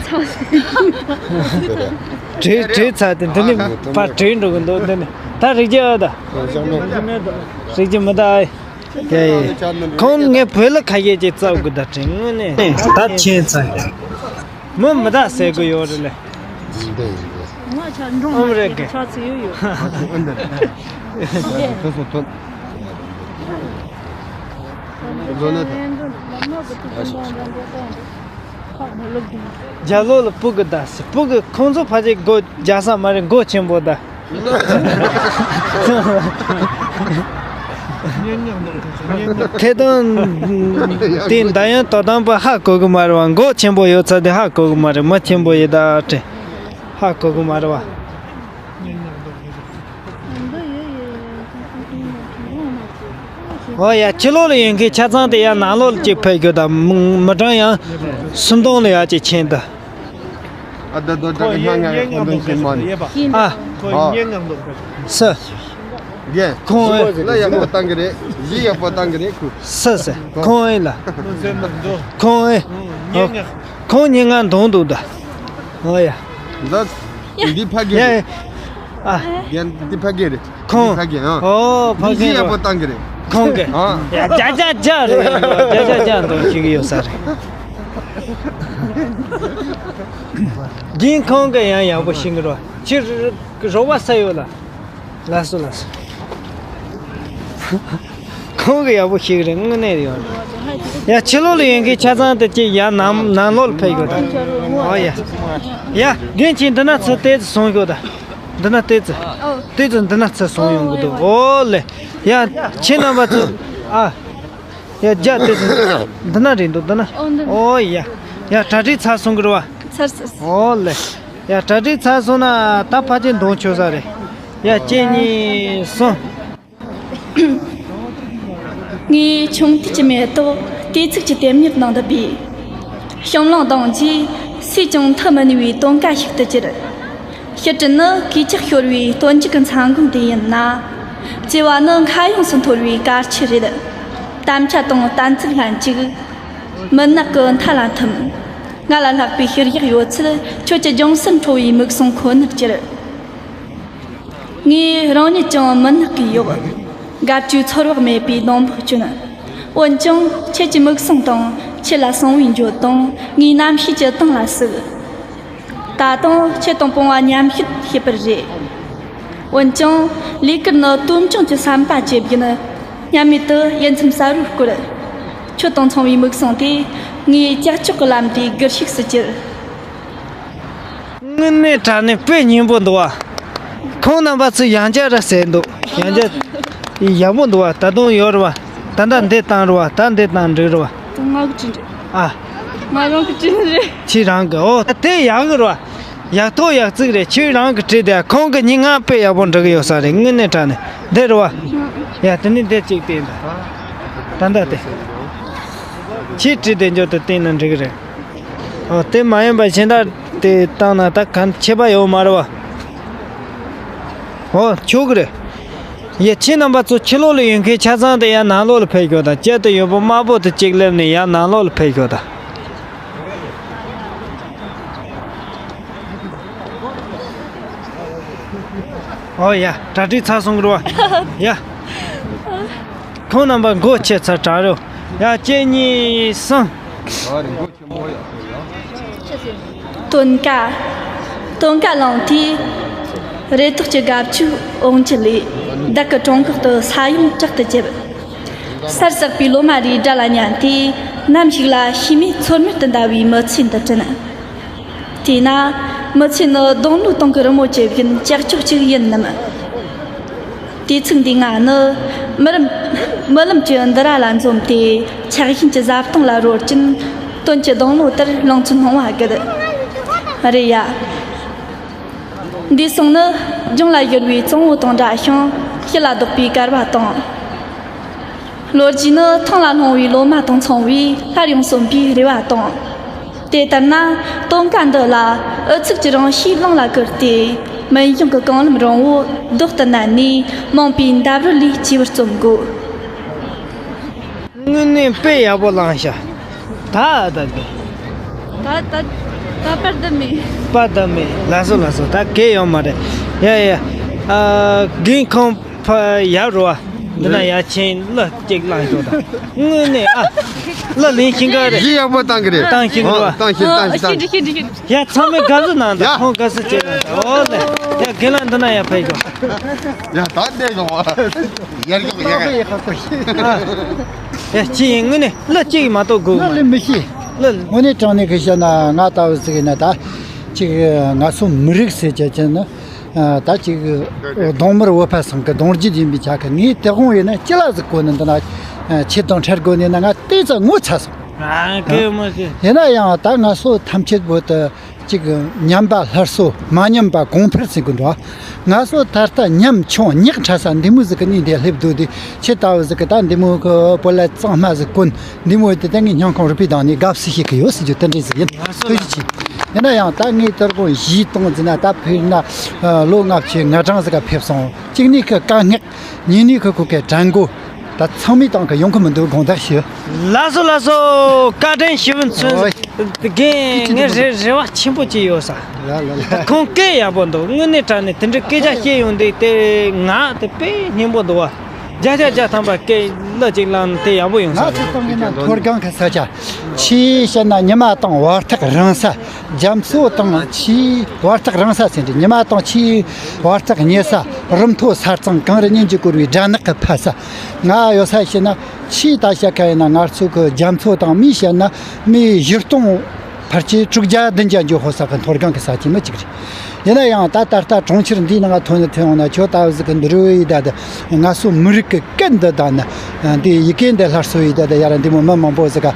བྲོས་ཚར་དེ་འདི་ནས་ཕར་བྲོས་འགྲོ་གི་འདུག་འདི་ནས་ད་རིག་རྒྱུ་ཨ་ད། རིག་རྒྱུ་མི་ད་ཨེ། ཡ་ཡ། ཁོང་ངས་བོད་ལ་ཁ་ཤས་ཅིག་བཙལ་དགོས་ད་དྲན་དངོས་གནས། ད་ཁྱེད་ཚོ། མི་མི་ད་ཟེར་དགོས་ཡོད་རེད་ལེ། ཨོམ་རེད་གི། ལོ་ན་ད། རྒྱ་ལོ་ལ་སྤུ་གུ་ད་སི་སྤུ་གུ་ཁོང་ཚོ་ཕ་ཅིག་སྒོ་རྒྱག་ས་མ་རེད། མགོ་ཆེན་པོ་ད། ཐད་གཏོང་དེ་འདི་ཡང་དོ་དམ་པ་ཧ་གོ་གི་མ་རེད་བ། མགོ་ཆེན་པོ་ཡོད་ཚ་དེ་ཧ་གོ་གི་མ་རེད། མི་ཆེན་པོ་ཡི་ད་དྲི་ཧ་གོ་གི་མ་རེད་བ། ཨོ་ཡ། ཕྱི་ལོགས་ལ་ཡོད་མཁན་ཆ་ཚང་དེ་ཡང་ནང་ལོགས་ལ་གཅིག་ཕེབས་རྒྱུ་དང་། མི་མི་གྲངས་ཡང་སུམ་སྟོང་ལ་ཡ་གཅིག་ཕྱིན་ད། ཨ་ད་དོ་ད་གི་སྣང་ང་ཡང་ཁོང་དོན་ཤེས་མ་ནི། ཨ། ཨ། སུ། རྒན། ཁོང་ཨེ། ལ་ཡག་པོ་བཏང་གི་རེད། གཞི་ཡག་པོ་བཏང་གི་རེད་ཁུ། སུ་སུ། ཁོང་ཨེ་ལ། ཁོང་ཨེ། ཁོང་ཉིན་ང་འདོང་འདུག་ད། ཨོ་ཡ། ད་འདི་ཕ་གི་ཡ་རེད། ཨ། རྒན་འདི་ཕ་གི་རེད། ཁོང་། འདི་ཕ་གི་ཨ། ཨོ་ཕ་གི་རེད། གཞི་ཡག་པོ་བཏང་གི་རེད། ཁོང་གི་ཨ། ཡ་རྒྱ་རྒྱ་རྒྱ་རེད། རྒྱ་རྒྱ་རྒྱ་འདོང་ཤེས་ཀྱི་ཡོད་ས་རེད། རྒན་ཁོང་གི་ཡང་ཡག་པོ་ཤེས་ཀྱི་རེད། ཁྱེད་རོགས་པ་ས་ཡོད་ལ། ལགས་སོ་ལགས་སོ། ཁོང་གི་ཡག་པོ་ཤེས་ཀྱི་རེད། དངོས་གནས་ཡོད་རེད། ཡ་ཕྱི་ལོགས་ལ་ཡོད་མཁན་ཆ་ཚང་དེ་གཅིག་ཡ་ནང་ནང་ལོགས་ལ་ཕེབས་དགོས་ད། ཨོ་ཡ། ཡ་རྒན་ཁྱེད་འདི་ན་ཚུར་ཏོག་ཙམ་སོང་ཤོག་ད། འདི་ན་ཏོག་ཙམ། ཏོག་ཙམ་འདི་ན་ཚུར་སོང་ཡོང་གི་འདུག་ཨོ་ལེ། ཡ་ཁྱེད་རྣམ་པ་ཚོ། ཨ། ཡ་རྒྱ་ཏོག་ཙམ། འདི་ན་རེད་འདུག་འདི་ན། ཨོ་འདི་ན། ཨོ་ཡ། ཡ་གྲ་སྒྲིག་ཚར་སོང་གི་རེད་བ། ཚར་ཚར་ཚར། ཨོ་ལེ། ཡ་གྲ་སྒྲིག་ཚར་སོང་ན་ད་ཕ་ཆེ་འདོང་ཆོག་ས་རེད། ཡ་གཅིག་གཉིས་གསུམ། ངས་ཆུང་དུས་ཀྱི་མེ་ཏོག་ལྟས་ཚིགས་ཀྱི་དེབ་གཉེར་ནང་བཏབ་པས། ཞིང་གླིང་གདུང་རྗེས་སུས་ཀྱང་མཐུ་མི་ནུས་པའི་སྟོན་ཀ་ཞིག་ཏུ་གྱུར། ཕྱི་དྲིལ་ནི་གོས་ཆག་ཤོར་བའི་སྟོན་མཇུག་གི་མཚན་དགུང་དེ་ཡིན་ན། ལྕེ་བ་ནི་མཁའ་ཡོངས་སུ་འཐོར་བའི་དཀར་ཆུ་རེད། དམ་བཅའ་དང་གཏན་ཚིགས་ལྷན་ཅིག་མུན་ནག་གི་མཐའ་ལ་ཐིམ། ང་ལ་ལྷག་པའི་ཤེས་རྒྱག་ཡོད་ཚད་ཁྱོད་ཀྱི་ལྗོངས་སུ་འཕྲོ་བའི་མིག་ཟུང་ཁོ་ནར་གྱུར། ངས་རང་ཉིད་ཀྱང་མུན་ནག་གིས་གཡོགས། དགའ་བཅུའི་ཚོར་བ་མེད་པའི་སྡོང་པོ་གྱོན། འོན་ཀྱང་ཁྱེད་ཀྱི་མིག་ཟུང་དང་ཁྱེད་ལ་གསང་བའི་འགྱོད་གདུང་ངའི་རྣམ་ཤེས་ཀྱི་གཏིང་ལ་ཟུག་ད་དུང་ཁྱེད་དང་སྤོང་བ་མཉམ་བཤད་བྱེད་པར་རེ། འོན་ཀྱང་ལས་ཀར་ནི་དུམ་བྱུང་གི་བསམ་པ་ཇེ་བརྒྱུད། སྙམ་མེད་དུ་ཡིད་མཚམས་གསལ་བོར་བསྐོར། ཁྱོད་དང་མཚུངས་པའི་མིག་ཟུང་དེ་ངའི་ཀྱག་ཀྱོག་གི་ལམ་དེའི་སྒུལ་ཤུགས་སུ་གྱུར། དངོས་གནས་དྲང་གནས་དཔེ་སྙན་པོ་འདུག་བ། ཁོང་རྣམ་པ་ཚོས་ཡང་བསྐྱར་ར་ཟེར་འདུག་ཡང་བསྐྱར་ཡག་པོ་འདུག་བ། ད་དུང་ཡོད་རེད་བ། ད་ལྟ་འདི་བཏང་རེད་བ། ད་འདི་བཏང་འགྲིག་རེད་བ། ང་གི་བྲིས་རེད། ཨ། ང་རང་གི་བྲིས་རེད། ཁྱེད་རང་གི། ཨོ་དེ་ཡག་གི་རེད་བ། ཡག་ཐོག་ཡག་བརྩེགས་རེད། ཁྱེད་རང་གི་བྲིས་དེ་ཁོང་གི་སྙན་ངག་དཔེ་ཡག་པོ་འབྲི་གི་ཡོད་ས་རེད། དངོས་གནས་དྲང་གནས་འདི་རེད་བ། ཡ་དེ་ནི་འདི་གཅིག་བལྟས་འདུག་ད་ལྟ་དེ། ཁྱེད་བྲིས་དེ་འཇོག་ཏུ་བལྟས་ན་འགྲིག་གི་རེད། ཨོ་དེ་མ་ཡིན་པ་གཞན་དག་དེ་བཏང་ན་ད་གང་ཁྱད་པར་ཡོད་མ་རེད་བ། ཨོ་ཆོག་གི་རེད། ཡ་ཁྱེད་རྣམ་པ་ཚོ་ཕྱི་ལོགས་ལ་ཡོད་མཁན་ཆ་ཚང་དེ་ཡར་ནང་ལོགས་ལ་ཕེབས་ཤོག་དང་། དཀྱིལ་དུ་ཡོད་པོ་དམར་པོ་དེ་གཅིག་སླེབས་ནས་ཡར་ནང་ལོགས་ལ་ཕེབས་ཤོག་དང་། ཨོ་ཡ་གྲ་སྒྲིག་ཚར་སོང་གི་རེད་བ། ཡ། ཁོང་རྣམ་པ་མགོ་ཆེ་ཚར་དྲག་རེད། ཡ་གཅིག་གཉིས་གསུམ། སྟོན་ཀ། སྟོན་ཀ་ལངས་དུས། རེ་ཏོག་གི་དགའ་བཅུ་འོང་གི་ལས། བདག་གི་བྲང་ཁོག་ཏུ་ས་ཡོམ་དྲག་ཏུ་བརྒྱབ། སར་ཟགས་པའི་ལོ་མ་རིའི་སྒྲ་ལ་ཉན་ཏེ། ནམ་ཞིག་ལ་ཤི་རྨས་ཚོར་མེད་དུ་འདའ་བའི་མི་ཚེ་འདི་དྲན། དེས་ན། མི་ཚེ་ནི་སྡོང་ལོའི་སྟེང་གི་རི་མོ་ཇི་བཞིན་ཀྱག་ཀྱོག་ཅིག་ཡིན་ནམ། དུས་ཚིགས་འདི་ང་ནི་མི་རིམ་མི་ལམ་གྱི་འདུ་ར་ལ་འཛོམས་ཏེ་ཆགས་ཞེན་གྱི་བཟའ་བཏུང་ལ་རོལ་གྱིན་དོན་གྱི་སྡོང་ལོ་ལྟར་ལང་ཚོའི་སྣང་བ་བསྒུལ། རེད་ཡ། འདས་སོང་ནི་ལྗོངས་ལ་ཡོད་པའི་གཙང་བོ་དང་འདྲ་ཞིང་ཞི་ལ་ལྡོག་པའི་བསྐལ་པ་དང་། ལོ་རྒྱུས་ནི་ཐང་ལ་ལྷུང་བའི་ལོ་མ་དང་མཚུངས་པའི་སླར་ཡང་གསོན་པའི་རེ་བ་དང་། དེ་ལྟར་ན་སྟོན་ཀ་འདི་ལ་འུ་ཚུགས་ཀྱི་རང་གཤིས་གླིང་ལ་བསྐུར་ཏེ། མུན་གཞུང་གི་རྐང་ལམ་རིང་བོ་རྡོག་ཏུ་མནན་ནས་མང་པོའི་འདབས་རོལ་ལས་སྐྱེས་བུར་རྩོམ་དགོས། དངོས་གནས་དཔེ་ཡག་པོ་བླངས་ཤག་ད་ད་དེ། ད་ད་ད་པར་ད་མེད། པར་ད་མེད། ལགས་སོ་ལགས་སོ། ད་གལ་ཡོད་མ་རེད། ཡ་ཡ། ཨ། རྒན་ཁོང་ཕ་ཡར་རོ་ཨ། འདི་ན་ཡ་ཆེན་གླུ་གཅིག་བླངས་ཤོག་ད། དངོས་གནས་ཨ། གླུ་ལེན་ཤེས་ཀ་རེད། གཞི་ཡག་པོ་བཏང་གི་རེད། བཏང་ཤེས་ཀྱི་རེད་བ། བཏང་ཤེས་བཏང་ཤེས་བཏང་ཤེས། ཡ་ཚང་མས་དགའ་བསུ་གནང་ད། ཡ། ཁོང་དགའ་བསུ་བྱེད་གནང་ད། ཨོ་ལེ། ཡ། རྒན་ལགས་འདི་ན་ཡ་ཕེབས་ཤོག་ཡ་ད་འདས་སོང་བ། ཡར་ཀྱོག་ཡར་ཀྱོག་ཡ་ཅི་ཡིན་ངོས་ནས་ལ་ཅིག་མ་གཏོགས་དགོས་ང་ལ་མི་ཤེས། ལ་དངོས་གནས་དྲང་གནས་ཀྱི་བཤད་ན་ང་ལྟ་བུ་ཟིག་ཡིན་ན་ད་ཅིག་ང་ཚོ་མི་རིགས་ཟེར་བྱ་ཅན་ན། ད་ཅིག་གདོང་དམར་བོད་པ་ཚང་གི་གདོང་རྒྱུད་ཡིན་པའི་ཆ་གི་ངའི་དེ་དགོངས་ཡིན་ན་ཅི་ལ་ཟིག་གོ་ནི་འདི་ན་ཆེད་དང་འཕྲད་དགོས་ནི་ན་ང་ཏོག་ཙམ་ངོ་ཚ་སོང་། ཨ་ཀེ་མོ་ཀེ། ཡིན་ན་ཡང་ད་ང་ཚོ་ཐམས་ཅད་བོད་དུ་ཅིག་ཉམས་པ་སླར་གསོ་མ་ཉམས་པ་གོང་འཕེལ་ཟེར་གི་འདུག་ང་ཚོ་ད་ལྟ་ཉམ་ཆུང་ཉག་ཕྲ་ས་འདི་མོ་ཟིག་གི་གནས་འདི་སླེབས་འདུག་དེ་ཁྱེད་ལྟ་བུ་ཟིག་གི་ད་འདི་མོ་གི་བོད་ལྭ་གཙང་མ་ཟིག་གོན། འདི་མོ་དེ་ད་ངས་སྙིང་ཁོང་རུས་པའི་གདངས་ནས་དགའ་བསུ་ཞུ་གི་ཡོད་ཟེར་རྒྱུ་དེ་འདྲ་ཟིག་ཡིན། ཐུགས་རྗེ་ཆེ། ཡིན་ན་ཡང་ད་ངས་དེ་དགོངས་གཞས་གཏོང་ཟིན་ན་ད་ཕུལ་ན་ལོ་ལྔ་བཅུ་ང་གྲངས་ཟིག་ག་ཕེབས་སོང་། གཅིག་ནས་ཁོ་དཀའ་ངལ། གཉིས་ནས་ཁོ་ཁོ་གའི་དྲན་གོ། ད་ཚང་མའི་སྟེང་གི་ཡོང་གི་མི་འདུག་དགོངས་དག་ཞུ། ལགས་སོ་ལགས་སོ། བཀའ་དྲིན་ཞུ་བ་ཚུན། ཨོ། རྒན་ངས་རེ་རེ་བ་ཆེན་པོ་ཅིག་ཡོད་ས། ལ་ལ་ལ། ད་ཁོང་སྐད་ཡག་པོ་འདུག་དངོས་གནས་དྲང་གནས་དེ་འདྲའི་སྐད་ཆ་བཤད་ཡོང་དུས་དེ་ང་དེ་དཔེ་སྙན་པོ་འདུག་བ། བརྒྱ་ཆ་བརྒྱ་ཐམ་པ་སྐད་ལ་ཅིག་ལངས་ནས་དེ་ཡག་པོ་ཡོང་ས་ང་རེད། ཚོ་གཏོང་གི་ན་མཐོ་སྒང་གི་ས་ཆ། ཆེས་བཤད་ན་ཉི་མ་དང་བར་ཐག་རིང་ས། རྒྱ་མཚོ་དང་ཆེས་བར་ཐག་རིང་ས་ཟེར་འདྲ། ཉི་མ་དང་ཆེས་བར་ཐག་ཉེ་ས། རུ་མཐོ་ས་གཙང་གངས་རི་གཉིས་ཀྱིས་བསྐོར་བའི་སྦྲ་ནག་གི་ཕ་ས། ང་ཡོད་ས་བཤད་ན་ཆེས་ད་བཤད་ཁ་ཡིན་ན་ང་ཚོ་གི་རྒྱ་མཚོ་དང་མིས་བཤད་ན་མིའི་གཞི་སྟོང་ཕལ་ཆེར་དྲུག་བརྒྱ་བདུན་བརྒྱ་འགྱོ་ཧོ་ས་གི་མཐོ་སྒང་གི་ས་ཆེན་མོ་གཅིག་རེད། ཡིན་ན་ཡང་ད་ད་ལྟ་གྲོང་ཁྱེར་འདིའི་ནང་ཐོན་ནས་ཐོན་ཡོང་ན་ཁྱོད་ལྟ་བུ་ཟིག་གི་འདི་རུ་ཡི་ད་ད་ང་ཚོ་མི་རིགས་ཀྱི་སྐད་འདི་དང་ནི་འདི་ཡི་གེ་འདི་སླར་གསོ་ཡི་ད་ད་ཡ་ར་འདི་མོ་མི་མང་པོ་ཟིག་ག་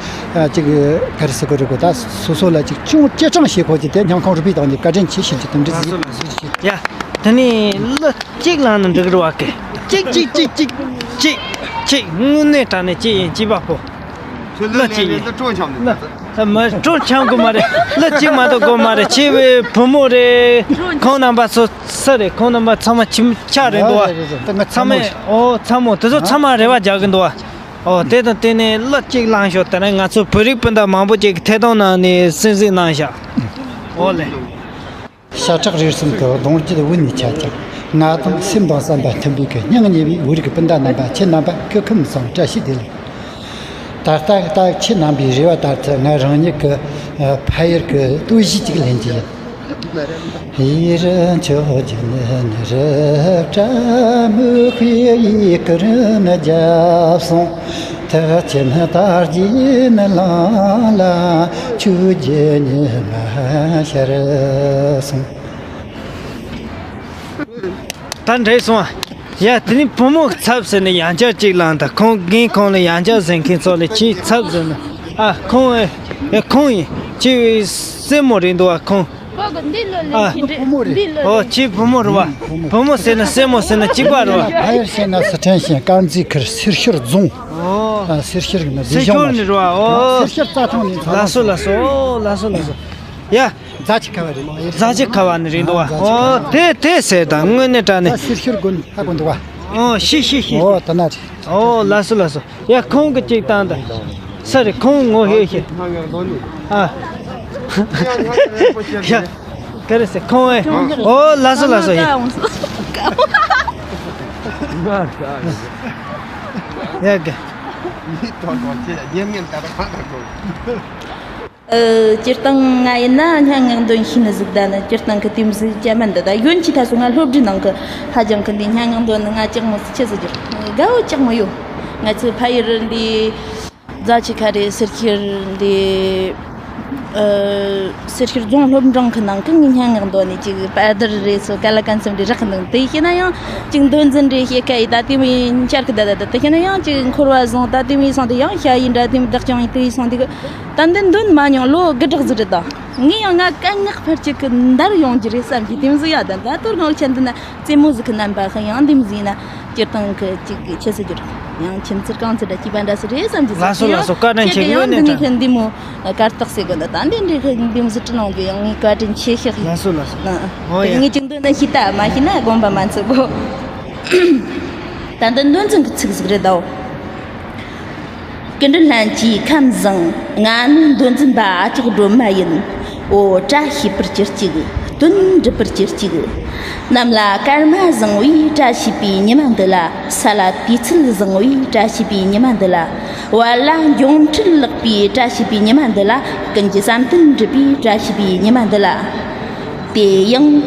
ཅིག་ག་རེ་ཟེར་དགོས་རེད་གོ། ད་སོ་སོ་ལ་ཅིག་ཅུང་སྐྱེ་གྲངས་བྱེད་དགོས་ཀྱི་དེ་སྙིང་ཁོང་རུས་པའི་དང་ནི་བཀའ་དྲིན་ཆེ་ཞུ་རྒྱུ་དེ་འདྲ་ཟིག་ཡིན། ཡ། དེ་ནས་ལ། གཅིག་ལངས་ནས་འགྲིག་རུ་བ་ཀེ། གཅིག་གཅིག་གཅིག་གཅིག་གཅིག་གཅིག་དངོས་གནས་དྲང་གནས་གཅིག་ཡིན་གཅིག་པ་པོ། ལ་གཅིག་ཡིན། ལ་ཀྲོ་འཆམ་ནས། ལ་མ་ཀྲོ་འཆམ་གི་མ་རེད། ལ་གཅིག་མ་གཏོགས་གོ་མ་རེད། ཁྱེད་བའི་བུ་མོ་རེད། ཁོང་རྣམ་པ་ཚོ་ས་རེད། ཁོང་རྣམ་པ་ཚང་མ་ཁྱིམ་ཆ་རེད་འདུག་བ། ཚང་མས་ཨོ་ཚ་མོ་དེ་ཚོ་ཚང་མ་རེ་བ་རྒྱག་གི་འདུག་བ། ཨོ་དེ་དང་དེ་ནས་ལ་གཅིག་ལངས་ཤོག་དེ་ནས་ང་ཚོ་བོད་རིགས་སྤུན་ཟླ་མང་པོ་ཅིག་གི་ཐད་གཏོང་ནང་ནས་གསན་གཟིགས་གནང་ཤག་ཨོ་ལེ། ཤ་ཁྲག་རུས་གསུམ་གྱི་གདུང་རྒྱུད་བུ་ནས་ཆད་ཀྱང་། ང་དང་སེམས་དང་བསམ་པ་མཐུན་པའི་གི་སྙིང་ཉེ་བའི་བོད་རིགས་སྤུན་ཟླ་རྣམ་པ། ཁྱེད་རྣམ་པ་སྐུ་ཁམས་བཟང་། བཀྲ་ཤིས་བདེ་ལེགས། ད་ལྟ་ད་ཁྱེད་རྣམ་པའི་རེ་བ་ལྟར་དུ་ང་རང་ཉིད་ཀྱི་ཕ་ཡུལ་གྱི་སྟོད་གཞས་ཅིག་ལེན་གྱི་ཡིན། ཡིད་འཕྲོག་རྒྱུ་ནི་རི་བཀྲ་མི་ཤིས་ཡི་གེར་ནི་བརྒྱབ་སོང་། ཐེག་ཆེན་དར་རྒྱས་ནི་ལང་ལ་ཆོས་བརྒྱད་ཉི་མ་ཤར་སོང་། ད་འགྲིག་སོང་ཨ། ཡ་དེ་ནི་བུ་མོ་ཚབ་ཟེར་ནས་ཡང་བསྐྱར་གཅིག་ལངས། ད་ཁོང་རྒན་ཁོང་ལ་ཡང་བསྐྱར་ཟེར་མཁན་ཚོ་ལ་ཁྱེད་ཚབ་ཟེར་ན། ཨ་ཁོང་ཨེ་ཡ་ཁོང་ཡིན། ཁྱེད་སྲས་མོ་རེད་འདུག་ཨ་ཁོང་། ཨ། ཨོ་ཁྱེད་བུ་མོ་རེད་བ། བུ་མོ་ཟེར་ན་སྲས་མོ་ཟེར་ན་གཅིག་པ་རེད་བ། ཕ་ཡུལ་ཟེར་ན་སི་ཁྲོན་ཞིང་དཀར་མཛེས་ཁུལ་སེར་ཤུལ་རྫོང་། ཨོ། ཨ་སེར་ཤུལ་གི་ན་སེར་ཤུལ་ནས་རེད་བ། ཨོ། སེར་ཤུལ་རྩྭ་ཐང་ནས། ལགས་སོ་ལགས་སོ། ཨོ་ལགས་སོ་ལགས་སོ། ཡ། རྫ་ཆུ་ཁ་བ་རེད། རྫ་ཆུ་ཁ་བ་ནས་རེད་འདུག་བ། ཨོ་དེ་དེ་ཟེར་ད་དངོས་གནས་དྲང་གནས། ད་སེར་ཤུལ་དགོན་ཧ་གོ་འདུག་བ། ཨོ་ཤི་ཤི་ཤི། ཨོ་ད་ན་རེད། ཨོ་ལགས་སོ་ལགས་སོ། ཡ་ཁོང་གི་གཅིག་བཏང་ད། ས་རེད་ཁོང་ངོ་ཤེས་ཤེས། ཨ། ཡ། ག་རེ་ཟེར་ཁོང་ཨེ། ཨོ་ལགས་སོ་ལགས་སོ་ཡ། ཡ་ག་ཡིན་ཐོག་ཐོག་ཆེ་ཡ་ཉེམ་ཉེམ་ད་ད་ཁ་ད་ཁོ། ཨ། སྤྱིར་བཏང་ང་ཡིན་ན་སྙན་ངག་འདོན་ཤེས་ནི་ཟིག་ད་ནི་སྤྱིར་བཏང་གི་དེ་མོ་ཟིག་བྱས་མིན་འདི། ད་ཡོན་གྱི་ཐ་སོ་ང་སློབ་གྲྭའི་ནང་གི་ཧ་ཅང་གི་འདི་སྙན་ངག་འདོན་ནི་ང་ཅག་མོ་ཆི་ཟིག་གྱུར་དགའ་བོ་ཅག་མོ་ཡོད། ང་ཚོའི་ཕ་ཡུལ་འདི་རྫ་ཆུ་ཁ་རེད། སེར་ཤུལ་འདི་ཨ་སེར་ཤུལ་རྫོང་སློབ་འབྲིང་གི་ནང་གི་ངའི་སྙན་ངག་འདོན་ནི་ཅིག་པར་དར་རེད་སོ་ག་ལ་གན་སེམས་འདི་རག་གི་འདུག་དེ་ཤེས་ན་ཡང་ཅིག་འདོན་འཛིན་རེད་ཤེས་ཀ་ཡི་ད་དེ་མོ་ཡིན་འཆར་གི་ད་ད་ད་དེ་ཤེས་ན་ཡང་ཅིག་འཁོར་བ་བཟང་ད་དེ་མོ་ཡིན་སོང་དེ་ཡང་ཤ་ཡི་འདྲ་དེ་མོ་བདག་ཀྱང་ཡིན་དེ་ཡིན་སོང་དེ་གི་ད་འདི་འདོན་མ་མྱོང་ལོ་དགུ་དྲུག་ཟིག་རེད་ད། ངས་ཡང་ང་སྐད་ངག་ཕར་ཅིག་གི་འདར་ཡོང་རྒྱུ་རེད་བསམ་གྱི་དེ་མོ་ཟིག་ཡ་ད་ད་དོར་ངོ་ཆེན་འདི་ན་རྩེད་མོ་ཟིག་གི་རྣམ་པ་ཧ་ཡང་འདི་མོ་ཟིག་ཡིན་ན་སྤྱིར་བཏང་གི་ཅིག་གི་ཆེ་ཟིག་གྱུར་ཡང་ཁྱིམ་ཚེར་རྐང་ཚེར་འདྲ་སྐྱིད་པ་འདྲ་ཟིག་རེད་བསམ་གྱི་ལགས་སོ་ལགས་སོ། བཀའ་དྲིན་ཆེ་གི་ཡང་འདི་ནས་ཁྱེད་འདི་མོ་གར་སྟེགས་ཟེར་གི་འདི་ད་འདི་འདྲའི་ཁྱེད་འདི་མོ་ཟིག་བྲིས་གནང་རྒྱུ་ཡང་ངས་བཀའ་དྲིན་ཆེ་ཤག་ལགས་སོ་ལགས་སོ། ཨོ་ཡ། ངས་ཅིག་འདོན་ན་ཤེས་ད་མ་ཤེས་ན་དགོངས་པ་མ་ཚོམ་གོ། ད་འདི་འདོན་འཛིན་གི་ཚིག་ཟིག་རེད་དོ། ཀུན་འདུན་ལྷན་སྐྱེས་ཁམས་བཟང་། ང་ནི་མདོ་འཛིན་པ་ཨ་ཅོག་སྒྲོལ་མ་ཡིན། འོ་བཀྲ་ཤིས་པར་གྱུར་ཅིག་དོན་འགྲུབ་པར་གྱུར་ཅིག་ནམ་ལ་སྐར་མ་བཟང་བའི་བཀྲ་ཤིས་པའི་ཉི་མ་འདི་ལ། ས་ལ་དུས་ཚོད་བཟང་བའི་བཀྲ་ཤིས་པའི་ཉི་མ་འདི་ལ། བར་ལ་འབྱུང་འཕྲོད་ལེགས་པའི་བཀྲ་ཤིས་པའི་ཉི་མ་འདི་ལ། ཀུན་གྱི་བསམ་དོན་འགྲུབ་པའི་བཀྲ་ཤིས་པའི་ཉི་མ་འདི་ལ། དེ་ཡང་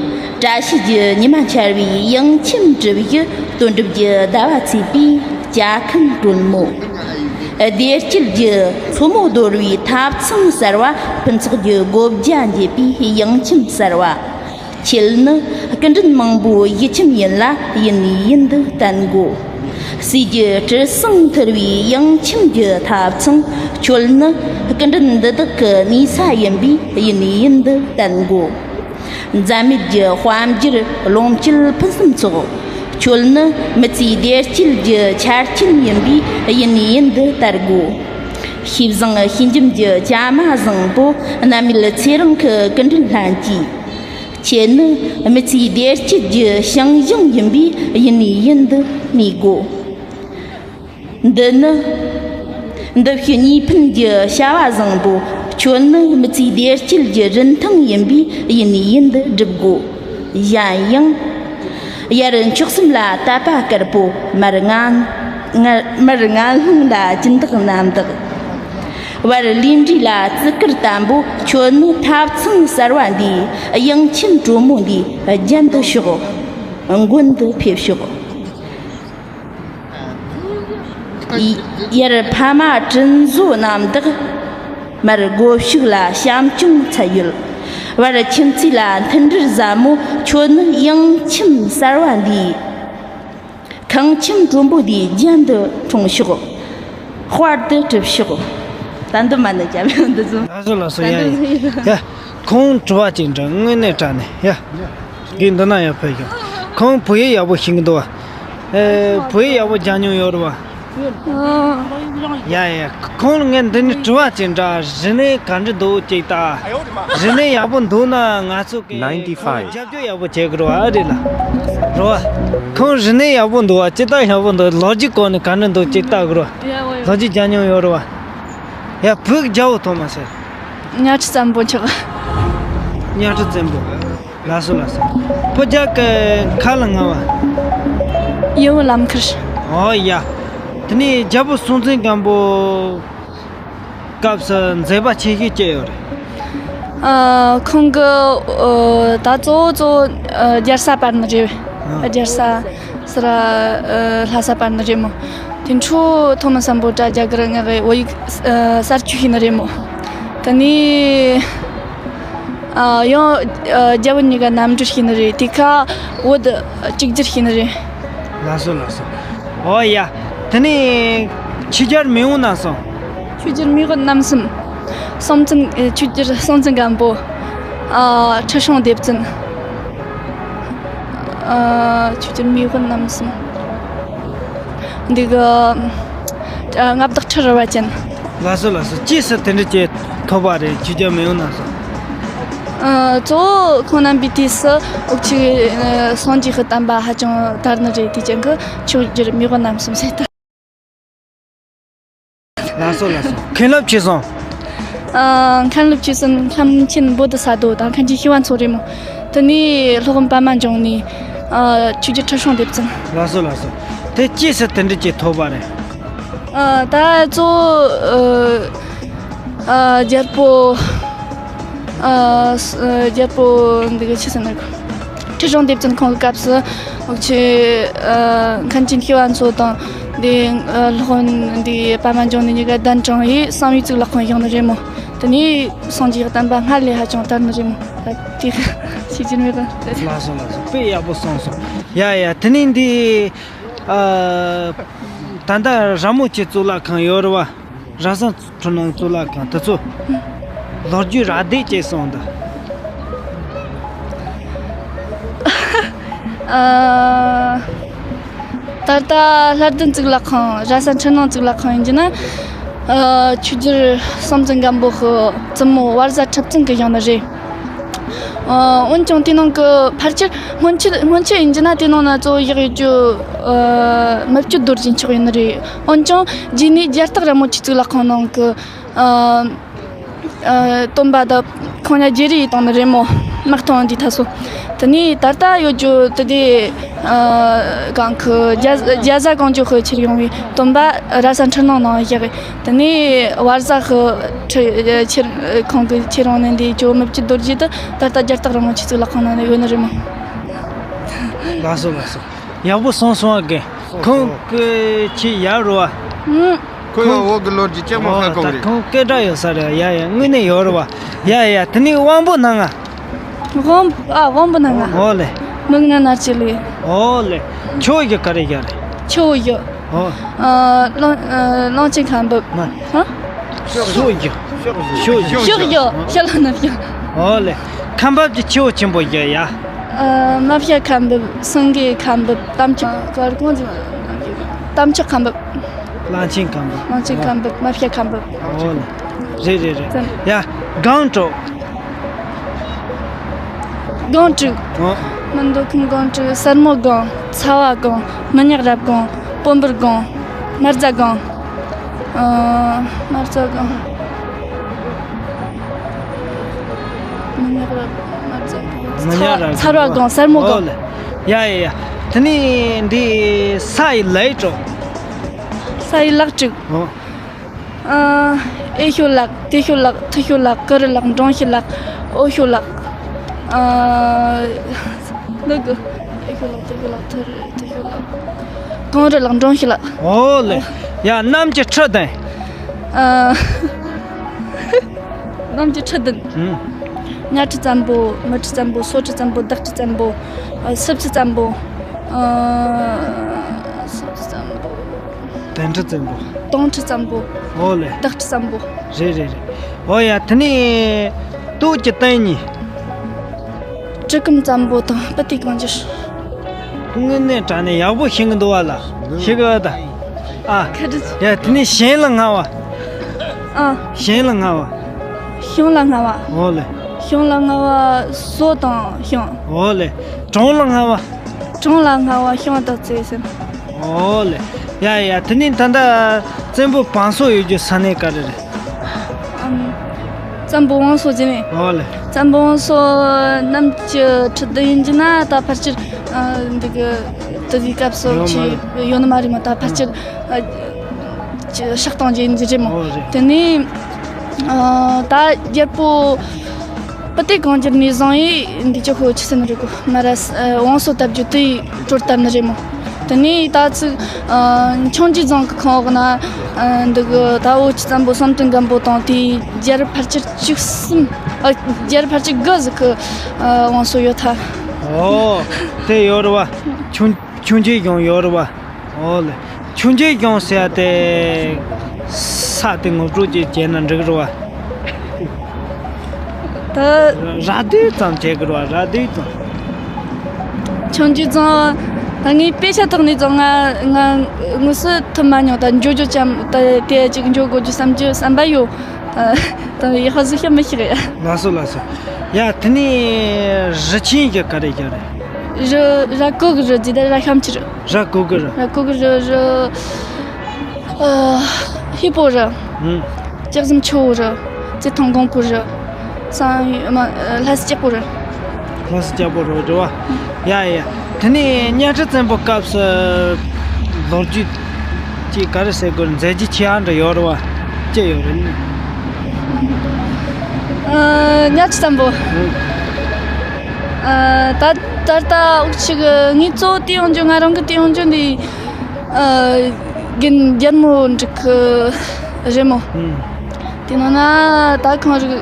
བཀྲ་ཤིས་ཀྱི་ཉི་མ་འཆར་བའི་དབྱངས་ཁྱིམ་གྲུབ་ཡུལ། དོན་གྲུབ་ཀྱི་ཟླ་བ་ཚེས་པའི་ཇ་ཁང་དྲོན་མོ། བདེ་སྐྱིད་ཀྱི་མཚོ་མོ་རྡོལ་བའི་ཐབ་ཚང་གསར་བ། ཕུན་ཚོགས་ཀྱི་སྒོ་བརྒྱ་འབྱེད་པའི་དབྱངས་ཁྱིམ་གསར་བ། ཁྱེད་ནི་སྐུ་མགྲོན་མང་པོའི་ཡིད་ཁྱིམ་ཡིན་ལ། ཡིན་ནས་ཡིན་དུ་བསྟན་དགོ། སྲས་ཀྱི་དྲི་བསུང་མཐུར་བའི་དབྱངས་ཁྱིམ་གྱི་ཐབ་ཚང་། ཁྱོད་ནི་སྐུ་མགྲོན་འདི་དག་གི་གནས་ས་ཡིན་པས། ཡིན་ནས་ཡིན་དུ་བསྟན་དགོ། འཛད་མེད་ཀྱི་དཔལ་འབྱོར་ལོངས་སྤྱོད་ཕུན་སུམ་ཚོགས། ཁྱོད་ནི་མི་ཚེའི་བདེ་སྐྱིད་ཀྱི་ཆ་རྐྱེན་ཡིན་པས། ཡིན་ནས་ཡིན་དུ་དར་དགོ། ཤེས་བཟང་ཤེས་འཇམ་གྱི་བྱ་མ་བཟང་པོ། རྣམ་མེད་ཚེ་རིང་གི་སྐུ་མགྲོན་ལྷན་སྐྱེས། ཁྱེད་ནི་མི་ཚེའི་བདེ་སྐྱིད་ཀྱི་ཞིང་གཞུང་ཡིན་པས། ཡིན་ནས་ཡིན་དུ་གནས་དགོ། འདི་ནི་འདི་ཕྱི་གཉིས་ཕན་གྱི་བྱ་བ་བཟང་པོ། ཁྱོད་ནི་མི་ཚེའི་བདེ་སྐྱིད་ཀྱི་རིན་ཐང་ཡིན་པས། ཡིན་ནས་ཡིན་དུ་སྒྲུབ་དགོ། གཞན་ཡང་། ཡར་མཆོག་གསུམ་ལ་དད་པ་དཀར་པོ། མར་ངན་མར་ངན་སློང་ལ་སྦྱིན་བདག་རྣམ་དག། བར་ལས་འབྲས་ལ་བརྩི་བཀུར་བརྟན་པོ། ཁྱོད་ནི་ཐབ་ཚང་གསར་བ་འདིའི། དབྱངས་ཁྱིམ་དྲོན་མོ་འདིའི་རྒྱན་དུ་ཤོག། མགོན་དུ་ཕེབས་ཤོག། ཡར་ཕ་མ་དྲིན་གཟོ་རྣམ་དག། མར་སྒོ་ཕྱུགས་ལ་བྱམས་སྐྱོང་ཚད་ཡོད། བར་ཁྱིམ་མཚེས་ལ་མཐུན་སྒྲིལ་ཟབ་མོ། ཁྱོད་ནི་དབྱངས་ཁྱིམ་གསར་བ་འདིའི། ཁང་ཁྱིམ་དྲོན་པོ་འདིའི་རྒྱན་དུ་འཁྲུངས་ཤོག། དཔལ་དུ་གྲུབ་ཤོག། ད་འདི་མ་ནི་རྒྱབ་ཡོང་འདི་ཚོ། ལགས་སོ་ལགས་སོ། ད་ཡ་འདི་ཡ་ཡ། ཁོང་དྲི་བ་ཅིག་འདྲི། དངོས་གནས་དྲང་གནས་ཡ། ངས་འདི་ན་ཡ་ཕེབས་ཤོག། ཁོང་བོད་ཡིག་ཡག་པོ་ཤེས་ཀྱི་འདུག་བ། ཨེ། བོད་ཡིག་ཡག་པོ་སྦྱང་མྱོང་ཡོད་རེད་བ། ཡ་ཡ། ཁོང་ལ་ངས་འདི་ནས་དྲི་བ་ཅིག་འདྲི། རིག་གནས་ག་འདྲ་འདུག་ཅིག་ད། རིག་གནས་ཡག་པོ་འདུག་ན་ང་ཚོ་གི་རྒྱབ་སྐྱོར་ཡག་པོ་བྱེད་དགོས་རེད་བ། ཨ་རེད་ལ། རེད་བ། ཁོང་རིག་གནས་ཡག་པོ་འདུག་བ། ཅི་ལྟར་ཡག་པོ་འདུག་ལོ་རྒྱུས་སྐོར་ནས་ག་འདྲ་འདུག་ཅིག་ལྟ་དགོས་རེད་བ། ལོ་རྒྱུས་སྦྱང་མྱོང་ཡོད་རེད་བ། ཡ། བོད་ཀྱི་རྒྱལ་པོ་ཐོག་མ་ཟེར། གཉའ་ཁྲི་བཙན་པོ་མཆོག། གཉའ་ཁྲི་བཙན་པོ། ལགས་སོ་ལགས་སོ། བོད་རྒྱལ་གྱི་མཁའ་ལ་མངའ་བ། ཡུམ་བུ་ལམ་ཁར། ཨོ་ཡ། དེ་ནས་རྒྱལ་པོ་སྲོང་བཙན་སྒམ་པོ་སྐབས་སུ་མཛད་པ་ཆེ་ཤོས་ཅི་ཡོད་རེད། ཨ། ཁོང་གི། ཨ། ད་གཙོ་བོ་གཙོ་བོ། ཨ། རྒྱལ་ས་སྤར་ནི་རེད། ཨ། རྒྱལ་ས་ཟེར་ར། ཨ། ལྷ་ས་སྤར་ནི་རེད་མོ། དེ་འཕྲོ་ཐོག་མ་སམ་བྷོ་ཊ་རྒྱ་གར་མངའ་བའི་བོད་ཡིག་ཨ། གསར་བཅོས་ཤེས་ནི་རེད་མོ། དེ་ནས། ཨ། ཡང་། ཨ། རྒྱ་བོད་གཉིས་ཀ་མཉམ་འབྲེལ་ཤེས་ནི་རེད། དེ་ཁ་བོད་གཅིག་གྱུར་ཤེས་ནི་རེད། ལགས་སོ་ལགས་སོ། ཨོ་ཡ། དེ་ནས་ཆོས་རྒྱལ་མེས་དབོན་རྣམ་གསུམ། ཆོས་རྒྱལ་མེས་དབོན་རྣམ་གསུམ། སྲོང་བཙན། ཨེ། ཆོས་རྒྱལ་སྲོང་བཙན་སྒམ་པོ། ཨ། ཁྲི་སྲོང་ལྡེ་བཙན། ཨ། ཆོས་རྒྱལ་མེས་དབོན་རྣམ་གསུམ། འདི་གི། ཨ། མངའ་བདག་ཁྲི་རལ་པ་ཅན། ལགས་སོ་ལགས་སོ། ཅི་ཟེར་དེ་འདྲ་ཅིག་ཐོབ་པ་རེད། ཆོས་རྒྱལ་མེས་དབོན་རྣམ་གསུམ། ཨ། གཙོ་བོ་ཁོང་རྣམ་པའི་དུས་སུ་འུ་ཆོས། ཨ། སངས་རྒྱས་ཀྱི་བསྟན་པ་ཧ་ཅང་དར་ནི་རེད། དེ་ཅན་གྱི་ཆོས་རྒྱལ་མེས་དབོན་རྣམ་གསུམ་ཟེར་ད། ལགས་སོ་ལགས་སོ། མཁན་སློབ་ཆོས་གསུམ། ཨ། མཁན་སློབ་ཆོས་གསུམ། མཁན་ཆེན་བོ་དྷི་ས་ཏྭ་དང་མཁན་ཆེན་ཤེས་རབ་མཚོ་རེད་མོ། དེ་ནས་སློབ་དཔོན་པདྨ་འབྱུང་གནས། ཨ། ཆོས་རྒྱལ་ཁྲི་སྲོང་ལྡེ་བཙན། ལགས་སོ་ལགས་སོ། དེ་ཅི་ཟེར་དེ་འདྲ་ཅིག་ཐོབ་པ་རེད། ཨ། ད་གཙོ་བོ། ཨ། ཨ། རྒྱལ་པོ། ཨ། ཨ། རྒྱལ་པོ་འདི་གི་ཆི་ཟེར་ན། ཁྲི་སྲོང་ལྡེ་བཙན་ཁོང་གི་སྐབས་སུ་འུ་ཆོས། ཨ། མཁན་ཆེན་ཤེས་རབ་མཚོ་དང་། འདི། ཨ། སློབ་དཔོན་འདི་པདྨ་འབྱུང་གནས་གཉིས་ཀ་གདན་དྲངས་ཡིས་བསམ་ཡས་གཙུག་ལག་ཁང་བཞེངས་ནི་རེད་མོ། དེ་ནས་སངས་རྒྱས་ཀྱི་བསྟན་པ་སྔར་ལས་ཧ་ཅང་དར་ནི་རེད་མོ། ད་དེ་ཆོས་རྒྱལ་མེས་དབོན་དེ་རེད། ལགས་སོ་ལགས་སོ། དཔེ་ཡག་པོ་གསུངས་སོང་། ཡ་ཡ། དེ་ནས་འདི། ཨ། ད་ལྟ་ར་མོ་ཆེ་གཙུག་ལག་ཁང་ཡོད་རེད་བ། ར་ས་འཕྲུལ་སྣང་གཙུག་ལག་ཁང་དེ་ཚོ་ལོ་རྒྱུས་རགས་བསྡུས་ཅིག་གསུངས་དང་། ཨ། ད་ལྟ་ལྷ་ལྡན་གཙུག་ལག་ཁང་། ར་ས་འཕྲུལ་སྣང་གཙུག་ལག་ཁང་ཡིན་གྱི་ན། ཨ། ཆོས་རྒྱལ་སྲོང་བཙན་སྒམ་པོ་གི་བཙུན་མོ་བར་ཟ་ཁྲི་བཙུན་གྱིས་བཞེངས་ནི་རེད། ཨ། འོན་ཀྱང་དེ་ནང་གི་ཕལ་ཆེར་སྔོན་ཆད། སྔོན་ཆད་ཡིན་གྱི་ན་དེ་ནང་ན་གཙོ་བོ་བཞག་ཡོད་རྒྱུ། ཨ། མི་བསྐྱོད་རྡོ་རྗེ་མཆོག་ཡིན་ནི་རེད། འོན་ཀྱང་རྗེས་ནས་རྒྱལ་རྟགས་ར་མོ་ཆེ་གཙུག་ལག་ཁང་ནང་གི། ཨ། ཨ། སྟོན་པ་དང་ཁོང་ཉ་རྗེས་རེས་བཏང་ནི་རེད་མོ། དམག་ཐོན་འདི་ཐ་སོ། དེ་ནས་ད་ལྟ་ཡོད་རྒྱུ་དེ་དེ། ཨ། གང་གི་རྒྱ་རྒྱ་བཟའ་གང་ཇོ་ཁོས་ཁྱེར་ཡོང་བའི་སྟོན་པ་ར་ས་འཕྲུལ་སྣང་ནང་བཞག་གི། དེ་ནས་བར་ཟ་ཁོ་ཁྱེར་ཁོང་གི་ཁྱེར་ཡོང་ནི་འདི་ཇོ་མི་བསྐྱོད་རྡོ་རྗེ་དེ་ད་ལྟ་རྒྱལ་རྟགས་ར་མོ་ཆེ་གཙུག་ལག་ཁང་ནང་ནས་ཡོད་ནི་རེད་མོ། ལགས་སོ་ལགས་སོ། ཡག་པོ་སོང་སོང་ཨ་གི། ཁོང་གི་ཁྱི་ཡག་རུ་བ། ཁོ་ཡང་འོག་གི་ལོ་རྒྱུས་ཅན་མོ་ཧ་གོ་གི་རེད། ཁོང་སྐད་གྲགས་ཡོད་ས་རེད། ཡ་ཡ་དངོས་གནས་ཡོད་རུ་བ། ཡ་ཡ་དེ་ནས་དབང་པོ་ནང་ང་། དབང་ཨ་དབང་པོ་ནང་ང་། ཨོ་ལེ། མིག་ནང་ན་ཅི་ལི། ཨོ་ལེ། ཆོ་ཡི་ག་རེ་ཡ་རེད། ཆོ་ཡི། ཨོ། ཨ་གླང་ཨ་གླང་ཆེན་ཁ་འབབ། མ། ཧ། ཤོག་ཡོ། ཤོག་ཡོ། ཤོག་ཡོ། ཤོག་ཡོ། ཤ་ལ་ན་ཤོག་ཨོ་ལེ། ཁ་འབབ་ཀྱི་ཆེ་བོ་ཆེན་པོ་ཡོད་ཡ། ཨ་མ་ཕྱ་ཁ་འབབ། སེང་གེ་ཁ་འབབ། གཏམ་ཆོག་གར་གོང་ཅི། གཏམ་ཆོག་ཁ་འབབ། གླང་ཆེན་ཁ་འབབ། གླང་ཆེན་ཁ་འབབ། མ་ཕྱ་ཁ་འབབ། ཨོ་ལེ། རེད་རེད་རེད། ཙམ། ཡ། སྒང་དྲུག་སྒང་དྲུག་ཨོ། མི་འདོད་མཁན་སྒང་དྲུག་སེར་མོ་སྒང་། ཚ་བ་སྒང་། མི་ཉག་རབ་སྒང་། སྤོམ་པུར་སྒང་། མར་རྫ་སྒང་། ཨ། མར་རྫ་སྒང་། མི་ཉག་རབ། མར་རྫ་སྒང་། མི་ཉག་རབ། ཚ་བ་སྒང་། སེར་མོ་སྒང་། ཨོ་ལེ། ཡ་ཡ་ཡ། དེ་ནས་འདི་ས་ཡི་ལ་ཡི་དྲུག་ས་ཡི་ལག་དྲུག་ཨོ། ཨ། ཨེ་ཤོ་ལག་ཏེ་ཤོ་ལག་ཐི་ཤོ་ལག་ཀི་རི་ལག་འབྲོང་ཤི་ལག་ཨོ་ཤོ་ལག་ཨ། ལུ་གུ། ཨེ་ཤོ་ལག་ཏེ་ཤོ་ལག་ཐི་རི་ཐི་ཤོ་ལག་གངས་རི་ལག་འབྲོང་ཤི་ལག་ཨོ་ལེ། ཡ་གནམ་གྱི་ཁྲི་བདུན། ཨ། གནམ་གྱི་ཁྲི་བདུན། ཨུམ། གཉའ་ཁྲི་བཙན་པོ། མི་ཁྲི་བཙན་པོ། སོ་ཁྲི་བཙན་པོ། བདག་ཁྲི་བཙན་པོ། ཨ། སྲིབ་ཁྲི་བཙན་པོ། ཨ། སྲིབ་ཁྲི་བཙན་པོ། བདུན་ཁྲི་བཙན་པོ། སྟོང་ཁྲི་བཙན་པོ། ཨོ་ལེ། བདག་ཁྲི་བཙན་པོ། རེད་རེད་རེད། ཨོ་ཡ་དེ་ནས་སྟོད་ཀྱི་སྟེང་གཉིས། གྲི་གུམ་བཙན་པོ་དང་སྤུ་ཏི་གང་འགྱུར། དངོས་གནས་དྲང་གནས་ཡག་པོ་ཤེས་ཀྱི་འདུག་བ་ལ། ཤེས་ཀྱི་ཡོད་ད། ཨ། ཁ་ཏྲི། ཡ་དེ་ནས་གཞན་ལ་སྔ་བ། ཨ། གཞན་ལ་སྔ་བ། ཤིང་ལ་སྔ་བ། ཨོ་ལེ། ཤིང་ལ་སྔ་བ་སོ་དང་ཤིང་། ཨོ་ལེ། གྲོང་ལ་སྔ་བ། གྲོང་ལ་སྔ་བ་ཤིང་དང་རྩེ་ཟེར། ཨོ་ལེ། ཡ་ཡ་དེ་ནས་ད་ལྟ་བཙན་པོ་བང་སོ་ཡོད་རྒྱུ་ས་གནས་ག་རེ་རེད། ཨམ། བཙན་པོ་བང་སོ་རྒྱུ་ནས། ཨོ་ལེ། བཙན་པོ་བང་སོ་གནམ་གྱི་ཁྲི་བདུན་ཡིན་རྒྱུ་ན་ད་ཕལ་ཆེར་ཨ་འདི་གི་དེ་དུས་སྐབས་སུ་ཡོད་མ་ཆེ་རེད། ཡོད་ནི་མ་རེད་མ། ད་ཕལ་ཆེར་ཨ་ཆེ་ཤག་གཏོང་རྒྱུ་ཡིན་རྒྱུ་རེད་མོ། ཨོ་རེད། དེ་ནས་ཨ་ད་རྒྱལ་པོ་སྤུ་ཏི་གང་འགྱུར་ནས་བཟུང་ཡིས་འདི་ཅི་ཧོ་ཆི་ཟེར་ནི་རེད་གོ། མ་ར་ཨ་བང་སོ་བཏབ་རྒྱུ་དེ་གྲོལ་བཏབ་ནི་རེད་མོ། དེ་ནས་ད་ཚིག་ཨ་འཕྱོངས་རྒྱས་རྫོང་གི་ཁང་འོག་ན་ཨ་འདི་གི་ད་འོ་ཆི་བཙན་པོ་བསམ་གཏན་སྒམ་པོ་དང་དེའི་རྒྱལ་རབས་ཕལ་ཆེར་བཅུ་གསུམ། ཨ་རྒྱལ་རབས་ཕལ་ཆེར་དགུ་ཟིག་གི་ཨ་བང་སོ་ཡོད་ཐལ། ཨོ། དེ་ཡོད་རེད་བ། ཆུང་ཆུང་ཆེ་གང་ཡོད་རེད་བ། ཨོ་ལེ། ཆུང་ཆེ་གང་ཟེར་ཡ་དེ་ས་དེ་ངོ་སྤྲོད་ཅིག་བྱས་ན་འགྲིག་རེད་བ། ད་ར་ར་དུས་ཙམ་བྱེད་དགོས་རེད་བ། ར་དུས་ཙམ། ཆུང་ཆེ་ཙང་ད་ངའི་དཔེ་ཆ་ཐོག་ནས་ཙང་ང་ང་དངོས་སུ་ཐུབ་མ་མྱོང་། ད་འགྱོ་རྒྱུ་ཅམ་ད་དེ་ཅིག་འགྱོ་དགོས་རྒྱུ་བསམ་རྒྱུ་བསམ་པ་ཡོད། ད་ཡག་པ་ཟིག་ཤེས་མི་ཤེས་ཡ། ལགས་སོ་ལགས་སོ། ཡ་དེ་ནས་རི་ཆེན་གྱི་ག་རེ་ག་རེ། རི་ར་ཀོ་གི་རི་ཟེར་ད་ར་ཤམ་ཆི་རི། ར་ཀོ་གི་རི། ར་ཀོ་གི་རི་རི། ཨ་ཧི་པོ་རི། ཨུམ། ལྕགས་ཟམ་ཆུ་བོ་རི། བརྩེ་ཐང་གོང་པོ་རི། སང་ཡོ་མ་ལྷ་ས་སྐྱག་པོ་རི། ལྷ་ས་སྐྱག་པོ་རི་རེད་བ། ཡ་ཡ། དེ་ནས་གཉའ་ཁྲི་བཙན་པོ་སྐབས་སུ་ལོ་རྒྱུས་ཀྱི་ག་རེ་ཟེར་དགོས། མཛད་རྗེས་ཆེ་ཨ་འདྲ་ཡོད་རེད་བ། ཅི་ཡོད་རེད། ཨ་གཉའ་ཁྲི་བཙན་པོ། ཨ་ད་ད་ལྟ་འུ་ཅག་གི་ངའི་གཙོ་བོ་བལྟས་ཡོང་རྒྱུ། ང་རང་གི་བལྟས་ཡོང་རྒྱུ་འདི་ཨ་རྒན་རྒྱལ་མོ་འབྲུག་གི་རེད་མོ། དེ་ནང་ན་ད་ཁོང་རིག་ཨ་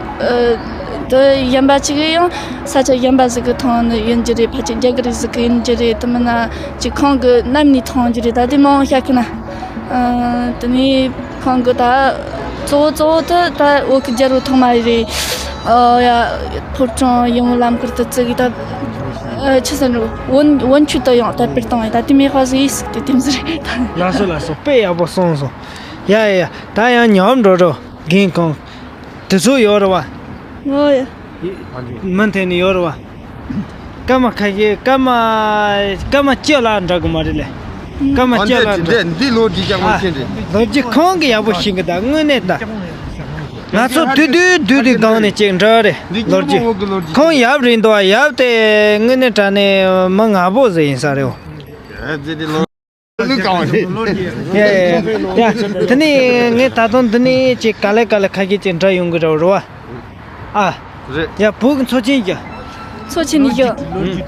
དེ་གཞན་པ་ཅིག་ཡང་ས་ཆ་གཞན་པ་ཟིག་གི་ཐོག་ནས་ཡིན་རྒྱུ་རེད། ཕལ་ཆེར་རྒྱ་གར་ཟིག་གི་ཡིན་རྒྱུ་རེད། དེ་མིན་ན་ཅིག་ཁོང་གི་རྣམ་ནས་མཐོང་རྒྱུ་རེད། ད་དེ་མང་བཤད་གི་ན། ཨ་དེ་ནས་ཁོང་གི་ད་གཙོ་བོ་གཙོ་བོ་དེ་ད་བོད་ཀྱི་རྒྱལ་པོ་ཐོག་མ་རེད། ཨ་ཡ་ཕོ་བྲང་ཡིད་འོང་ལམ་ཁར་དུ་བརྩི་གི་ད་ཨ་ཆི་ཟེར་ནོ། བོན་བོན་ཆོས་དུ་ཡང་དར་སྤེལ་བཏང་ཡ། ད་དེ་མེད་པ་ཟིག་ཡིན་ཟིག་དེ་དེ་མི་ཟེར་རེད་ད། ལགས་སོ་ལགས་སོ། དཔེ་ཡག་པོ་གསུངས་སོང་། ཡ་ཡ་ཡ། ད་ཡང་ཉམས་འགྲོ་འགྲོ་རྒན་ཁོང་དེ་ཚོ་ཡོད་རེད་བ། ཨོ་ཡ། མུ་མཐུད་ནས་ཡོད་རེད་བ། སྐར་མ་ཁ་ཤས་སྐར་མ་སྐར་མ་བཅུ་ལ་འདྲ་གི་མ་རེད་ལེ། སྐར་མ་ཨ་བཅུ་ལ་འདི་འདྲ། འདི་འདི་ལོ་རྒྱུས་ཀྱང་མ་ཤེས་རེད། ལོ་རྒྱུས་ཁོང་གི་ཡག་པོ་ཤེས་གི་ད་དངོས་གནས་ད། ང་ཚོ་དུས་དུས་དུས་དུས་སྒང་ནས་ཅིག་འདྲ་རེད། འདི་ལོ་རྒྱུས་ཁོང་ཡབ་རེད་འདུག་བ། ཡབ་དེ་དངོས་གནས་དྲང་གནས་མི་ངག་པོ་ཟིག་ཡིན་ས་རེད། འོ། ཨ་ཙི་དེ་ལོ། ལུག་གང་བ་རེད། ཡ་ཡ་ཡ། དེ་ནས་ངས་ད་དུང་འདི་ནས་ཅིག་ག་ལེ་ག་ལེ་ཁ་ཤས་ཅིག་འདྲ་ཡོང་གི་རེད་བ། ཨ། རེད། ཡ་བོད་ཀྱི་མཚོ་ཆེན་གྱི། མཚོ་ཆེན་གྱི། ཨུམ།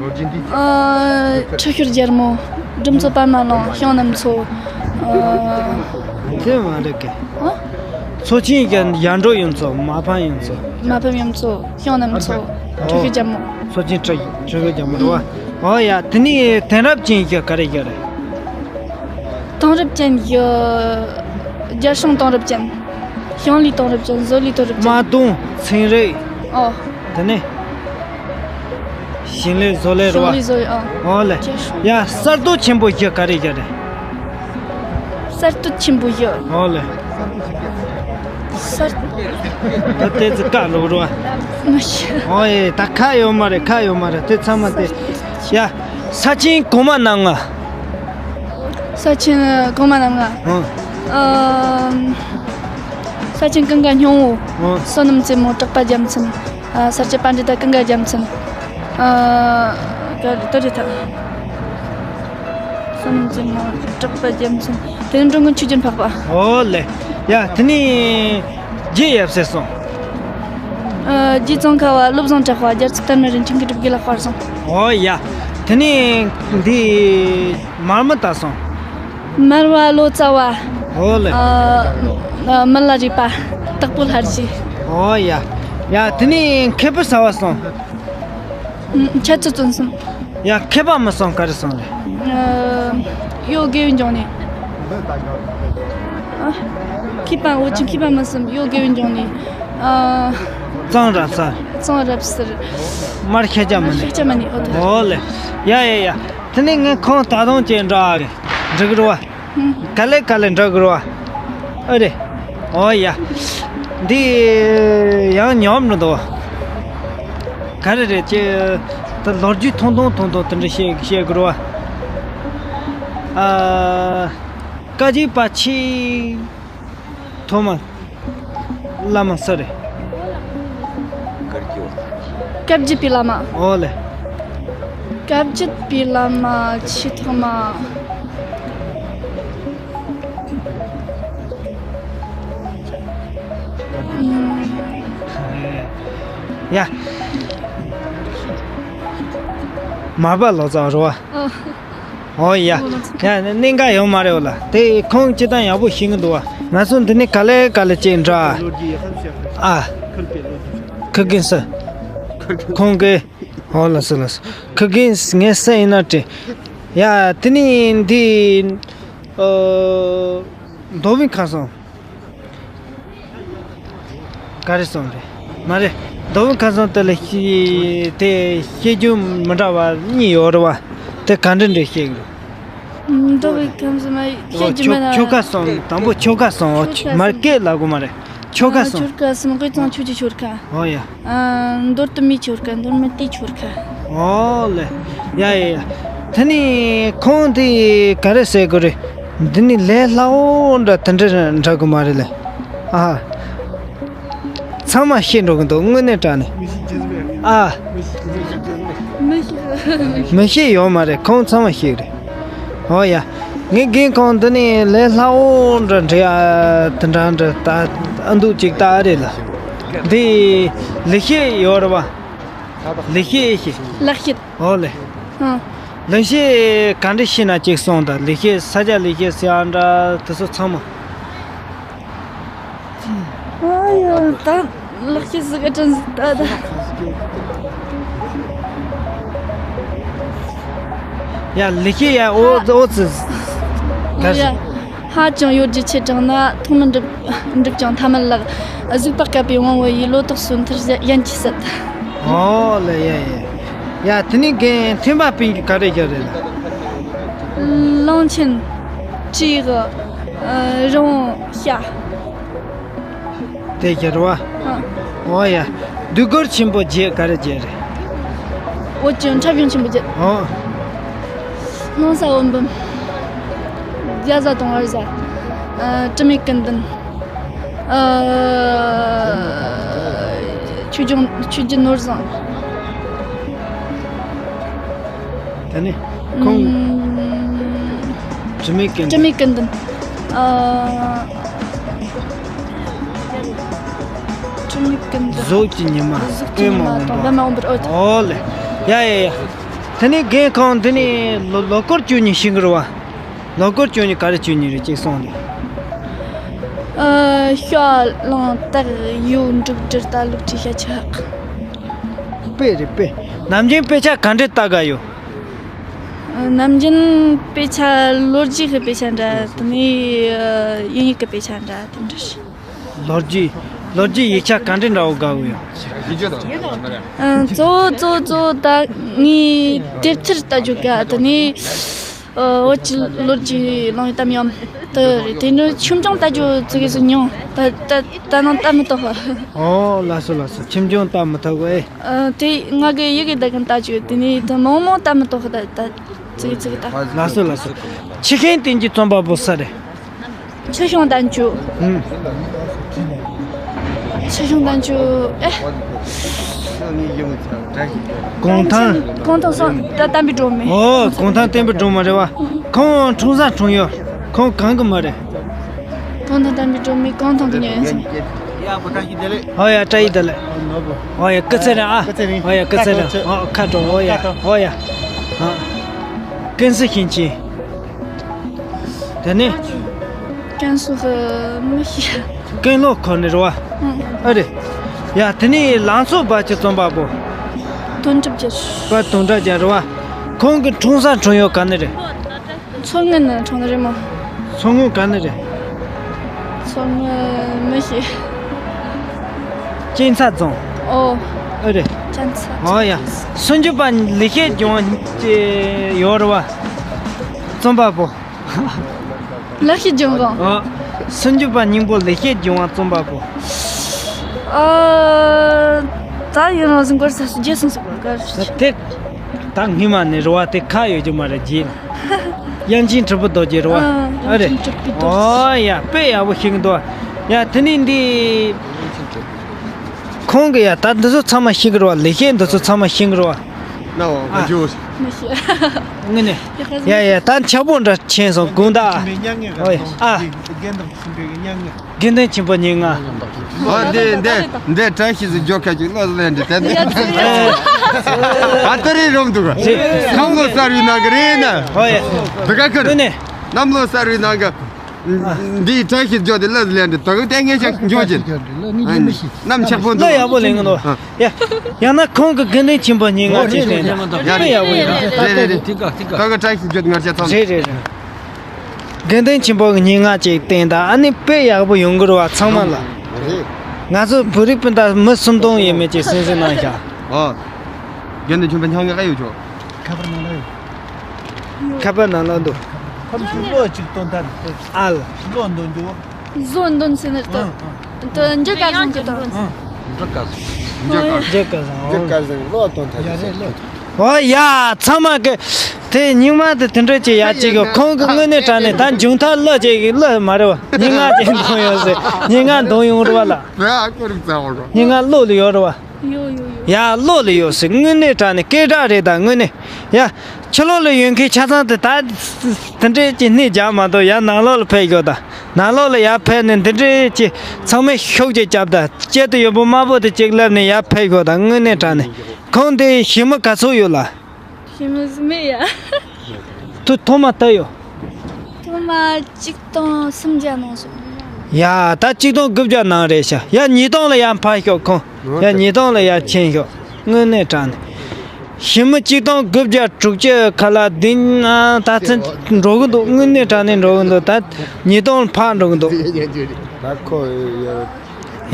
ཨ། ཁྲི་ཤོར་རྒྱལ་མོ། སྒྲུབ་མཚོ་པདྨ་གླིང་། བྱང་སྣུམ་མཚོ། ཨ། དེ་མ་རེད་གི། ཨ། མཚོ་ཆེན་ཡར་འགྲོ་ཡུལ་མཚོ། མ་ཕམ་ཡུལ་མཚོ། མ་ཕམ་ཡུལ་མཚོ། བྱང་སྣུམ་མཚོ། ཁྲི་ཤོར་རྒྱལ་མོ། མཚོ་ཆེན་ཁྲི་ཁྲི་ཤོར་རྒྱལ་མོ་རེད་བ། ཨོ་ཡ། དེ་ནས་དེང་རབས་ཅན་གྱི་ག་རེ་ཡོད་རེད། དེང་རབས་ཅན་གྱི། རྒྱལ་སྲུང་དེང་རབས་ཅན། ཞིང་ལས་དེང་རབས་ཅན། བཟོ་ལས་དེང་རབས་ཅན། དམག་དོན། ཚན་རིག་ཨོ། དེ་ནས། ཞིང་ལས་བཟོ་ལས་རེད་བ། ཞིང་ལས་བཟོ་ལས་ཨོ། ཨོ་ལེ། རྒྱལ་སྲུང་། ཡ། གསར་གཏོད་ཆེན་པོ་བཞི་ག་རེ་བཞི་རེད། གསར་གཏོད་ཆེན་པོ་བཞི། ཨོ་ལེ། གསར། ད་ལྟའི་ཚེ་ཁ་ལོག་རོ། མི་ཤེས། ཨོ་ཡེ། ད་ཁ་ཡོད་མ་རེད། ཁ་ཡོད་མ་རེད། དེ་ཚང་མ་དེ། ཡ། ས་ཆེན་གོང་མ་རྣམ་ལྔ། ས་ཆེན་གོང་མ་རྣམ་ལྔ། ཨོ། ཨམ། ས་ཆེན་ཀུན་དགའ་སྙིང་པོ། ཨོ། བསོད་ནམས་རྩེ་མོ། གྲགས་པ་རྒྱལ་མཚན། ཨ། ས་སྐྱ་པཎྜི་ཏ། ཀུན་དགའ་རྒྱལ་མཚན། ཨ། ག་རེ་ད་རེད་ད། བསོད་ནམས་རྩེ་མོ། གྲགས་པ་རྒྱལ་མཚན། དེ་ནས་འགྲོ་མགོན་ཆོས་རྒྱལ་འཕགས་པ། ཨོ་ལེ། ཡ། དེ་ནས་རྗེ་ཡབ་སྲས་གསུམ། ཨ། རྗེ་ཙོང་ཁ་པ། བློ་བཟང་གྲགས་པ། རྒྱལ་ཚབ་དར་མ་རིན་ཆེན་གྱི་སྒྲུབ་དགེ་ལ་དཔར་གསུམ། ཨོ་ཡ། དེ་ནས་འདི་མར་མི་ད་གསུམ། མར་པ་ལོ་ཙཱ་བ། ཨོ་ལེ། ཨ། མི་ལ་རས་པ། དྭགས་པོ་ལྷ་རྗེ། ཨོ་ཡ། ཡ། དེ་ནས་མཁས་པ་ཟབ་པ་གསུམ། ཨ། འཆད་རྩོད་རྩོམ་གསུམ། ཡ། མཁས་པ་མི་གསུམ་ག་རེ་གསུམ་རེད། ཨ། གཡོ་དགེ་བའི་འབྱུང་གནས། ཨ། མཁས་པ་འོ་ཅི། མཁས་པ་མི་གསུམ། གཡོ་དགེ་བའི་འབྱུང་གནས། ཨ། གཙང་རབ་གསལ། གཙང་རབ་གསལ། མར་ཤཱཀྱ་མུ་ནེ། ཤཱཀྱ་མུ་ནེ། ཨོ་ཏོ། ཨོ་ལེ། ཡ་ཡ་ཡ། དེ་ནས་ངས་ཁོང་ད་དུང་ཅིག་འདྲི་ཨ་རེད། འགྲིག་རེད་བ། ག་ལེ་ག་ལེ་འགྲོ་དགོས་རེད་བ། ཨ་རེད། ཨོ་ཡ། འདི་ཡང་ཉོབ་འགྲོ་འདུག་ག་རེ་རེད་ཅེ། ད་ལོ་རྒྱུས་ཐུང་ཐུང་ཐུང་ཐུང་དེ་འདྲ་བཤད་བཤད་དགོས་རེད་བ། ཨ། བཀའ་བརྒྱུད་པ་ཆེས་ཐོག་མ། བླ་མ་སུ་རེད། བཀའ་བརྒྱུད་པའི་བླ་མ། ཨོ་ལེ། བཀའ་བརྒྱུད་པའི་བླ་མ་ཆེས་ཐོག་མ། ཡ། མར་པ་ལོ་ཙཱ་རེད་བ། ཨོ། ཨོ་ཡ། ཡ། གནད་འགག་ཡོད་མ་རེད་བ་ལ། དེ་ཁོང་སྤྱིར་བཏང་ཡག་པོ་ཤེས་ཀྱི་འདུག་བ། ང་ཚོ་འདི་ནས་ག་ལེ་ག་ལེ་ཅིག་འདྲ། ཨ། ཁུ་རྒན་སུ། ཁོང་གི། ཨོ་ལགས་སོ་ལགས་སོ། ཁུ་རྒན་ངས་སུ་ཡིན་ན་དྲན། ཡ། དེ་ནས་འདི། ཨ། མདོ་དབུས་ཁམས་གསུམ། ག་རེ་གསུམ་རེད། མ་རེད། མདོ་དབུས་ཁམས་གསུམ་དེ་ལ་ཤེས། དེ་ཤེས་རྒྱུ་མི་འདྲ་བ་གཉིས་ཡོད་རེད་བ། དེ་ག་འདྲ་འདྲ་ཤེས་ཀྱི་རེད། མདོ་དབུས་ཁམས་གསུམ་མ་ཤེས་རྒྱུ་མེད་ན། ཆོ་ག་གསུམ། དང་པོ་ཆོ་ག་གསུམ། ཆོ་ག་གསུམ། མར་སྐད་ལབ་དགོས་མ་རེད། ཆོ་ག་གསུམ། ཆོ་ག་གསུམ། དབུས་གཙང་ཆོས་ཀྱི་ཆོ་ག། ཨོ་ཡ། ཨ། མདོ་སྟོད་སྨད་ཆོ་ག། མདོ་སྨད་སྟོད་ཆོ་ག། ཨོ་ལེ། ཡ་ཡ་ཡ། དེ་ནས་ཁོང་དེ་ག་རེ་ཟེར་དགོས་རེད། འདི་ནི་ལས་སླ་བོ་འདྲ་དེ་འདྲ་འདྲ་གི་མ་རེད་ལེ། ཨ། ཚང་མ་ཤེས་འགྲོ་གི་འདུག་དངོས་གནས་དྲང་གནས། ཨ། མི་ཤེས། མི་ཤེས་ཡོད་མ་རེད། ཁོང་ཚང་མ་ཤེས་རེད། ཨོ་ཡ། ངའི་རྒན་ཁོང་འདི་ནས་ལས་སླ་བོ་འདྲ་འདྲ་ཨ། དེ་འདྲ་འདྲ་ད་ཨ་འདུག་ཅིག་ད་ཨ་རེད་ལ། འདི་ལེགས་བཤད་ཡོད་རེད་བ། ལེགས་བཤད་ཤེས། ལེགས་བཤད། ཨོ་ལེ། ཨ། ལེགས་བཤད་ག་འདྲ་ཤེས་ན་ཅིག་གསུངས་དང་། ལེགས་བཤད་ས་སྐྱ་ལེགས་བཤད་ཟེར་ཡ་འདྲ་དེ་ཚོ་ཚང་མ། ཨ་ཡ། ད་ལག་ཤེས་ཟིག་ག་དྲན་ཟིག་ད་ད། ཡ། ལེགས་བཤད་ཡ། ཨོ་ཨོ་ཙི། ད་ཡ། ཧ་ཅང་ཡོད་རྒྱུ་ཆེ་དྲགས་ན། ཐུགས་མི་འགྲུབ་འགྲུབ་ཀྱང་ཐ་མལ་ལགས། གཟིགས་པ་སྐལ་པའི་དབང་པོ་ཡིས། ལོ་ཏོག་སོན་མཐར་ཡན་གྱིས་ཟད། ཨོ་ལེ། ཡ་ཡ། ཡ། དེ་ནས་རྒན་ཐེམ་པ་སྤུན་གྱི་ག་རེ་བྱ་རེད་ལ། གླང་ཆེན། དྲེད། ཨ། རི་བོང་། བྱ། དེ་བྱ་རེད་བ། ཨ། ཨོ་ཡ། དུས་འཁོར་ཆེན་པོ་བརྒྱད་ག་རེ་བྱ་རེད། འོ་ཅི། འཁྲབ་གཞུང་ཆེན་པོ་བརྒྱད། ཨོ། སྣང་ས་འོད་འབུམ། རྒྱ་བཟའ་དང་བར་བཟའ། ཨ། དྲི་མེད་ཀུན་ལྡན། ཨ། ཆོས་སྐྱོང་། ཆོས་རྒྱལ་ནོར་བཟང་། དེ་ནས་ཁོང་། ཨུམ། དྲི་མེད་ཀུན་ལྡན། དྲི་མེད་ཀུན་ལྡན། ཨ། དྲི་མེད་ཀུན་ལྡན། གཟུགས་ཀྱི་ཉི་མ། གཟུགས་ཀྱི་ཉི་མ་དང་པདྨ་འོད་འབར། ཨོ། ཨོ་ལེ། ཡ་ཡ་ཡ། དེ་ནས་རྒན་ཁོང་འདི་ནས་ལོ་ལོ་སྐོར་བཅུ་གཉིས་ཤིང་གི་རེད་བ། ལོ་སྐོར་བཅུ་གཉིས་ག་རེ་བཅུ་གཉིས་རེད་ཅེས་གསུངས་ཏེ། ཨ། ཤ་རླངས་སྟག་ཡུག་འབྲུག་སྦྲུལ་རྟ་ལུག་ཁྲི་ཤ་ཆ་ཧག་དཔེ་རེད་དཔེ། ནམ་རྒྱུན་དཔེ་ཆ་ག་འདྲས་ལྟ་ག་ཡོད། ནམ་རྒྱུན་དཔེ་ཆ་ལོ་རྒྱུས་ཀྱི་དཔེ་ཆ་འདྲ་དེ་ནས་དབྱིན་ཡིག་གི་དཔེ་ཆ་འདྲ་དེ་འདྲ་ཞིག་ལོ་རྒྱུས། ལོ་རྒྱུས་ཡིག་ཆ་ག་འདྲས་འདྲ་བོ་དགའ་བོ་ཡོད། ཨ། གཙོ་བོ་གཙོ་བོ་གཙོ་བོ་ད་ངའི་དེབ་ཐེར་ལྟ་རྒྱུ་དགའ་དེ་ནས། ཨ། བོད་ཀྱི་ལོ་རྒྱུས་གླེང་བའི་གཏམ་ཡང་དེ་རེད། དེ་ནི་ཆུང་ཆུང་ལྟ་རྒྱུ་ཙི་གེ་ཟིག་ཉུང་། ད་ད་ད་ནང་ལྟ་མི་ཐུབ། ཨོ་ལགས་སོ་ལགས་སོ། ཁྱིམ་ཆུང་ལྟ་མི་ཐུབ་གི་ཨེ། ཨ། དེ་ང་གི་ཡི་གེ་ད་གིན་ལྟ་རྒྱུ་དེ་ནི་ད་མང་མང་ལྟ་མི་ཐུབ་གི་ད་ད་ཙི་གེ་ཙི་གེ་ལྟ། ལགས་སོ་ལགས་སོ། ཆུ་ཤིང་སྟེང་གི་རྩོམ་པ་པོ་སུ་རེད། ཆུ་ཤིང་བསྟན་ཆོས། ཨུམ། ཆུ་ཤིང་བསྟན་ཆོས་ཨེ། གུང་ཐང་། གུང་ཐང་སོང་ད་བསྟན་པའི་སྒྲོན་མེ། ཨོ་གུང་ཐང་བསྟན་པའི་སྒྲོན་མེ་རེད་བ། ཁོང་འཁྲུངས་ས་འཁྲུངས་ཡུལ་ཁོང་གང་གི་མི་རེད། གུང་ཐང་བསྟན་པའི་སྒྲོན་མེ་གུང་ཐང་གི་ཉོན་ཡིན། ཨོ་ཡ་བཀྲ་ཤིས་བདེ་ལེགས། ཨོ་ཡ་སྐུ་ཚེ་རིང་ཨ། ཨོ་ཡ་སྐུ་ཚེ་རིང་། ཨོ་ཁ་དྲོ། ཨོ་ཡ་ཨོ་ཡ། ཨ། ཀུན་གཟིགས་ཞིང་ཆེན། དེ་ནས། ཀན་སུའུ་གི་མི་ཤེས། ཀན་ལྷོ་ཁུལ་ནས་རེད་བ། ཨང་། ཨ་རེད། ཡ་དེ་ནས་ལང་ཚོ་སྦ་ཆུ་རྩོམ་པ་པོ། དོན་གྲུབ་རྒྱལ། པ་དོན་གྲུབ་རྒྱལ་རེད་བ། ཁོང་གི་འཁྲུངས་ས་འཁྲུངས་ཡུལ་ག་ནས་རེད། མཚོ་སྔོན་ནས་འཁྲུངས་ནི་རེད་མོ། མཚོ་སྔོན་ག་ནས་རེད། མཚོ་སྔོན་མི་ཤེས། གཅན་ཚ་རྫོང་། ཨོ། ཨ་རེད། གཅན་ཚ། ཨོ་ཡ། སུམ་ཅུ་པ་ལེགས་བཤད་ལྗོན་དབང་ཅེས་ཡོད་རེད་བ། རྩོམ་པ་པོ། ལེགས་བཤད་ལྗོན་དབང་། ཨ། སུམ་ཅུ་པ་སྙིང་པོ་ལེགས་བཤད་ལྗོན་དབང་རྩོམ་པ་པོ། ཨ། ད་ཡིན་རང་བཞིན་སྐོར་ས་སུ་རྗེས་སོང་ཟེར་བ་ག་རེ། དེ་ད་སྔོན་མ་ནས་རེད་བ། དེ་ཁ་ཡོད་རྒྱུ་མ་རེད་རྗེས་ནས། དབྱངས་ཅན་གྲུབ་པའི་རྡོ་རྗེ་རེད་བ། ཨ། ཨ་རེད། དབྱངས་ཅན་གྲུབ་པའི་རྡོ་རྗེ། ཨོ་ཡ་དཔེ་ཡག་པོ་ཤེས་ཀྱི་འདུག་ཡ་དེ་ནས་འདི། ཁོང་གིས་ཡ་ད་འདི་ཚོ་ཚང་མ་ཤེས་ཀྱི་རེད་བ། ལེགས་བཤད་འདི་ཚོ་ཚང་མ་ཤེས་ཀྱི་རེད་བ། ན་འོ་ཨ། ཇོ། མི་ཤེས། དངོས་གནས། ཡ་ཡ་ད་འཁྱག་པོ་འདྲ་ཆེན་སོང་དགོངས་དག་ཨ། ཨོ་ཡ་ཨ། དགེ་འདུན་ཆེན་པོ་ཉེར་ལྔ། ཨ་འདི་འདི་འདི་བཀྲ་ཤིས་སུ་འཇོག་ཁ་ཅིག་བློ་ལེན་འདི་དེ་འདི་ཨ་ཏི་རི་རོམ་འདུག་གནམ་ལོ་གསར་བའི་ནང་གི་རེད་ན། ཨོ་ཡ། འདི་ག་ཁར། དངོས་གནས། གནམ་ལོ་གསར་བའི་ནང་གི་འདིའི་བཀྲ་ཤིས་ལྗོངས་དེ་ལ་ལན་དུ་དག་ལྟས་ངན་ཞིག་འཇོག་ཅིང་། གནམ་ཆགས་པོ་འདུག་ལྟ་ཡག་པོ་ལེན་གི་འདུག་ཡ། ཡང་ན་ཁོང་གི་དགེ་འདུན་ཆེན་པོ་ཉེར་ལྔ་ཅིག་བསྟན་ན་དཔེ་ཡག་པོ་ཡོད། རེད་རེད་རེད། ཁོང་གི་བཀྲ་ཤིས་ལྗོངས་ངར་ཆ་ཚང་། རེད་རེད་རེད། དགེ་འདུན་ཆེན་པོ་ཉེར་ལྔ་ཅིག་བསྟན་ད་ཨ་ནི་དཔེ་ཡག་པོ་ཡོང་གི་རེད་བ་ཚང་མ་ལ། རེད། ང་ཚོ་བོད་རིགས་སྤུན་ཟླ་མི་སུམ་སྟོང་ཡས་མས་ཅིག་གསན་གཟིགས་གནང་ཤག་ཨ། དགེ་འདུན་ཆེན་པོ་ཉེར་ལྔ་ག་ཡོད་ཆོག་ཁ་པར་ནང་ལ་ཡོད། ཁ་པར་ནང་ལ་འདུག་ཁམས་ཀྱི་བློ་གཅིག་སྟོན་ཐབས་ཨ་ལ། བློ་འདོན་རྒྱུ། བཟོ་འདོན་ཟེར་ནི་ཨང་ཨང་། དུ་འཇུ་ག་བཟང་གི་དང་། ཨང་། འཇུ་ག་བཟང་། འཇུ་ག་བཟང་། འཇུ་ག་བཟང་བློ་གཏོང་ཐབས་ཡ་རེད་བློ། ཨོ་ཡ་ཚང་མ་གི་དེ་སྙིང་མ་དེ་དེ་འདྲ་ཅིག་ཡ་གཅིག་གི་ཁོང་གི་དངོས་གནས་དྲང་གནས་ད་མཇུག་མཐར་བློ་ཅིག་གི་བློ་མ་རེད་བ། སྙིང་ང་ཅིག་འདོན་ཡོང་ཟེར། སྙིང་ང་འདོན་ཡོང་རེད་བ་ལ། སྙིང་ང་བློ་ལ་ཡོད་རེད་བ། ཡོ་ཡོ་ཡོ། ཡ་བློ་ལ་ཡོད་ཟེར། དངོས་གནས་དྲང་གནས་སྐད་གྲགས་རེད་ད་དངོས་གནས། ཡ། ཕྱི་ལོགས་ལ་ཡོད་མཁན་ཆ་ཚང་དེ་ད་དེ་འདྲས་ཀྱི་སྣེ་རྒྱག་མ་གཏོགས་ཡ་ནང་ལོགས་ལ་ཕེབས་ཤོག་ད། ནང་ལོགས་ལ་ཡར་ཕེབས་ནས་འདི་འདྲས་ཀྱི་ཚང་མས་ཤུགས་ཀྱིས་རྒྱབ་ད། དཀྱིལ་དུ་ཡོད་པོ་དམར་པོ་དེ་གཅིག་སླེབས་ནས་ཡར་ཕེབས་ཤོག་ད་དངོས་གནས་དྲང་གནས། ཁོང་དེ་ཞི་མི་ག་ཚོད་ཡོད་ལ། ཞི་མི་མེད་ཡ། ཐོ་ཐོག་མ་ལྟ་ཡོད། ཐོག་མ་གཅིག་སྟོང་སུམ་བརྒྱ་ནང་སོང་། ཡ་ད་གཅིག་སྟོང་དགུ་བརྒྱ་ནང་རེད་ཤག་ཡ་ཉིས་སྟོང་ལ་ཡར་ཕར་ཤོག་ཁོང་། ཡ་ཉིས་སྟོང་ལ་ཡར་ཕྱིན་ཤོག་དངོས་གནས་དྲང་གནས། ཞི་མི་གཅིག་སྟོང་དགུ་བརྒྱ་དྲུག་ཅུ་ཁ་ལ་བདུན་ཨ་ད་ཚུན་འགྲོ་གི་འདུག་དངོས་གནས་དྲང་གནས་འགྲོ་གི་འདུག་ད་ཉིས་སྟོང་ཕར་འགྲོ་གི་འདུག་ད་ཁོ་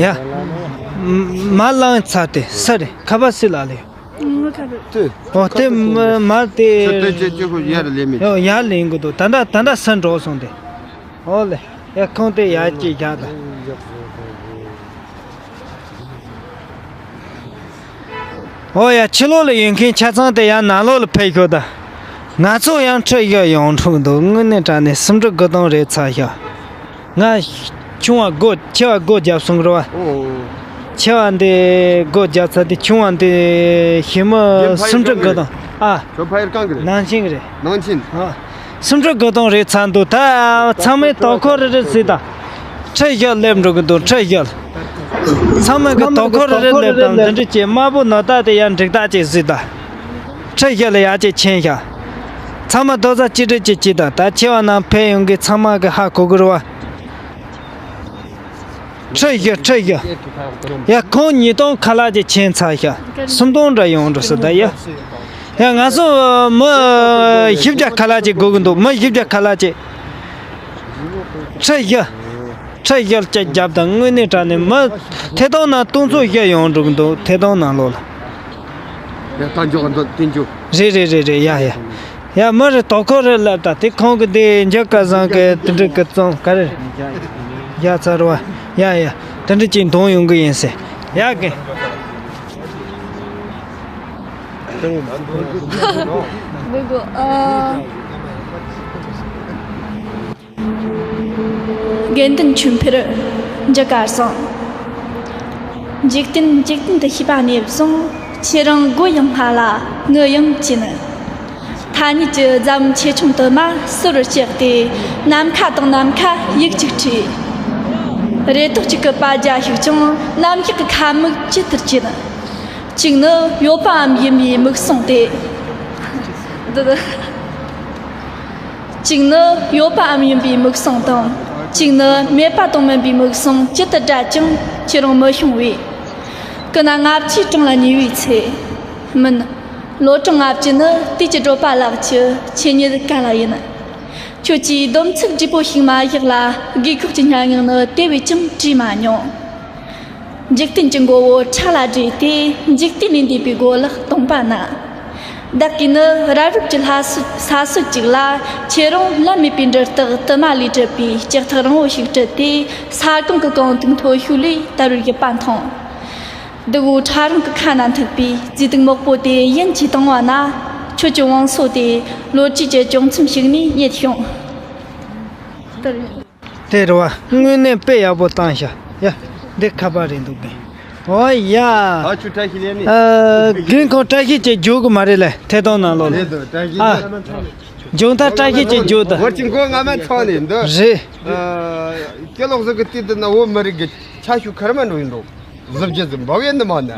ཡ། ཡ། མ་ལངས་ཚར་ཏེ་ས་རེད་ཁ་པར་སི་ལ་ལེ། ངོ་ཁ་རེད། ཏེ། ཨོ་ཏེ་མ་མ་ཏེ། ཁྱོད་ཏེ་ཅེ་ཅེ་ཁོ་ཡར་ལེན་མི། ཨོ་ཡར་ལེན་གི་འདུག་ད་ད་ད་ད་ས་འགྲོ་སོང་སྟེ། ཨོ་ལེ། ཡ་ཁོང་ཏེ་ཡར་ཅིག་རྒྱག་ད། ཨོ་ཡ་ཕྱི་ལོགས་ལ་ཡོད་མཁན་ཆ་ཚང་དེ་ཡར་ནང་ལོགས་ལ་ཕེབས་ཤོག་ད། ང་ཚོ་ཡང་ཁྲིད་ཡ་ཡོང་འཁྲུག་འདུག་དངོས་གནས་དྲང་གནས་སུམ་ཁྲི་དགུ་སྟོང་རེད་ཚར་ཤག་ང་ཆུང་བ་སྒོ་ཆེ་བ་སྒོ་བརྒྱབ་སོང་རེད་བ། ཨོ། ཆེ་བ་འདི་སྒོ་བརྒྱབ་ཚར་དེ་ཆུང་བ་འདི་ཞི་མི་སུམ་ཁྲི་དགུ་སྟོང་ཨ། ཁྱོད་ཕ་ཡུལ་གང་གི་རེད། ནང་ཆེན་གི་རེད། ནང་ཆེན། ཨ། སུམ་ཁྲི་དགུ་སྟོང་རེད་ཚར་འདུག་ད་ཚང་མས་དོ་ཁུར་རེ་རེ་གཟིགས་དང་། ཁྲི་བཞི་སླེབས་འགྲོ་གི་འདུག་ཁྲི་བཞི། ཚང་མས་གི་དོ་ཁུར་རེ་རེ་སླེབས་དང་འདི་འདྲ་བྱས་དམར་པོ་ནོར་ད་དེ་ཡང་འགྲིག་ད་ཅིག་གཟིགས་དང་། ཁྲི་བཞི་ལ་ཡར་ཅིག་ཕྱིན་ཤག་ཚང་མ་རྡོག་རྩ་གཅིག་སྒྲིལ་གྱིས་གཅིག་དང་། ད་ཆེ་བ་རྣམས་ཕེབས་ཡོང་གི། ཚང་མ་གི་ཧ་གོ་གི་རེད་བ། ཁྲི་བཞི། ཁྲི་བཞི། ཡ། ཁོང་ཉིས་སྟོང་ཁ་ལག་ཅིག་ཕྱིན་ཚར་ཤག་སུམ་སྟོང་འདྲ་ཡོང་འགྲོ་སྲིད་ད་ཡ། ཡ། ང་ཚོ་མི་བཞི་བརྒྱ་ཁ་ལག་ཅིག་དགོས་ཀྱི་འདུག་མི་བཞི་བརྒྱ་ཁ་ལག་ཅིག་ཁྲི་བཞི། ཁྲི་བཞི་ཅིག་བརྒྱབ་དང་། དངོས་གནས་དྲང་གནས་མི་ཐད་གཏོང་ནང་སྟོང་ཚོ་བཞི་ཡོང་འགྲོ་གི་འདུག་ཐད་གཏོང་ནང་ལོགས་ལ། ཡ། ད་འཇོག་འདི་བསྟན་འཇོག་རེད་རེད་རེད་རེད། ཡ་ཡ། ཡ། མི་རེ་དོ་ཁོ་རེ་ལབ་ད། དེ་ཁོང་གི་དེ་འཇུ་སྐལ་བཟང་གི་དེ་འདྲ་གི་རྩོམ་ག་རེ་རེད། ཡ། ཚར་བ། ཡ་ཡ། དེ་འདྲ་ཅིག་འདོན་ཡོང་གི་ཡིན་ཟེར། ཡ། གི་མི་དགོས། ཨ། དགེ་འདུན་ཆོས་འཕེལ། འཇུ་སྐལ་བཟང་། འཇིག་རྟེན་འཇིག་རྟེན་དུ་ཤེས་པ་ནས་བཟུང་། ཁྱེད་རང་མགོ་ཡང་སྔ་ལ་ངུ་ཡང་གཅན། ཐ་སྙད་ཀྱི་རྫ་བུམ་ཆེ་ཆུང་དུ་མ་ཟུར་བར་བཅག་སྟེ། ནམ་མཁའ་དང་ནམ་མཁའ་ཡིག་གཅིག་བྲིས། རེ་དོགས་གཅིག་གི་པ་རྒྱ་ཞིག་ཀྱང་། ནམ་ཞག་གི་ཁ་མིག་ཇི་ལྟར་གྱེས། གཅིག་ནི་ཡོད་པའམ་ཡིན་པའི་མིག་ཟུང་སྟེ། འདི། གཅིག་ནི་ཡོད་པའམ་ཡིན་པའི་མིག་ཟུང་དང་། གཅིག་ནི་མེད་པ་དང་མིན་པའི་མིག་ཟུང་ཇི་ལྟར་བགྲད་ཀྱང་ཁྱེད་རང་མི་ཤོང་བས། ཀུན་ན་ལྔ་བཅུའི་གྲངས་ལ་ཉེ་བའི་ཚེ། མིན། ལོ་གྲངས་ལྔ་བཅུ་ནི་དུས་ཀྱི་བགྲོད་པ་ལགས་ཀྱི་ཆེད་ཉིད་ག་ལ་ཡིན། ཁྱོད་ཀྱིས་སྡོམ་ཚིག་བགྲེས་པོ་ཞིག་མ་བཞག་ལ། དགོས་ཁོག་གི་སྙན་ངག་ནི་དེ་བས་ཀྱང་བྲིས་མ་མྱོང་། འཇིག་རྟེན་གྱི་མགོ་བོ་ཕྲག་ལ་བསྒྲིལ་ཏེ། འཇིག་རྟེན་ལས་འདས་པའི་སྒོ་ལ་སྟོང་པ་ན། བདག་གིས་ནི་རབ་རིབ་ཀྱི་ལྷ་སུ་ས་སྲོད་ཅིག་ལ། ཁྱེད་རང་ལམ་མེད་པའི་འདྲེ་སྟག་དུ་མ་ལས་གྲུབ་པའི་ལྕགས་ཐག་རིང་བོ་ཞིག་དཀྲིས་ཏེ། ས་གོང་གི་གངས་དུག་མཐོ་ཤོས་ལས་དལ་བུར་བརྒྱུད་པ་མཐོང་། དུག་འོད་ཕྲ་རིང་གི་ཁ་ན་ཐུག་པའི་རྫས་དུག་མོག་པོ་དེ་ཡིན་གྱིས་བཏང་བ་ན། ཁྱོད་ཀྱི་བང་སོ་དེ་ལོ་རྒྱུས་ཀྱི་ཅུང་མཚམས་ཤིག་ནས་རྙེད་བྱུང་། དེ་རེད་བ། དངོས་གནས་དཔེ་ཡག་པོ་བཏང་ཤག་ཡ། འདི་ཁ་པར་རེད་འདུག་གི། ཨོ་ཡ། ཨ་ཆུ་བཀྲ་ཤིས་ལེན་ནི། ཨ། རྒན་ཁོང་བཀྲ་ཤིས་ཅིག་བརྗོད་གི་མ་རེད་ལེ། ཐད་གཏོང་ནང་ལོགས་ལ། རེད་འདུག་བཀྲ་ཤིས། ཨ། མཇུག་མཐར་བཀྲ་ཤིས་ཅིག་བརྗོད་དང་། ཝར་ཅིག་མགོ་རྔ་མ་ཚང་ནས་འདུག་རེད། ཨ། སྐྱེ་ལོག་ཟིག་གི་དུས་དུ་ན་བོད་མི་རིགས་ཀྱི་ཆ་ཤུགས་ཁར་མ་འགྲོ་ཡིན་འདུག་གཟི་བརྗིད་ཟིག་འབབ་ཡིན་ནི་མ་ན།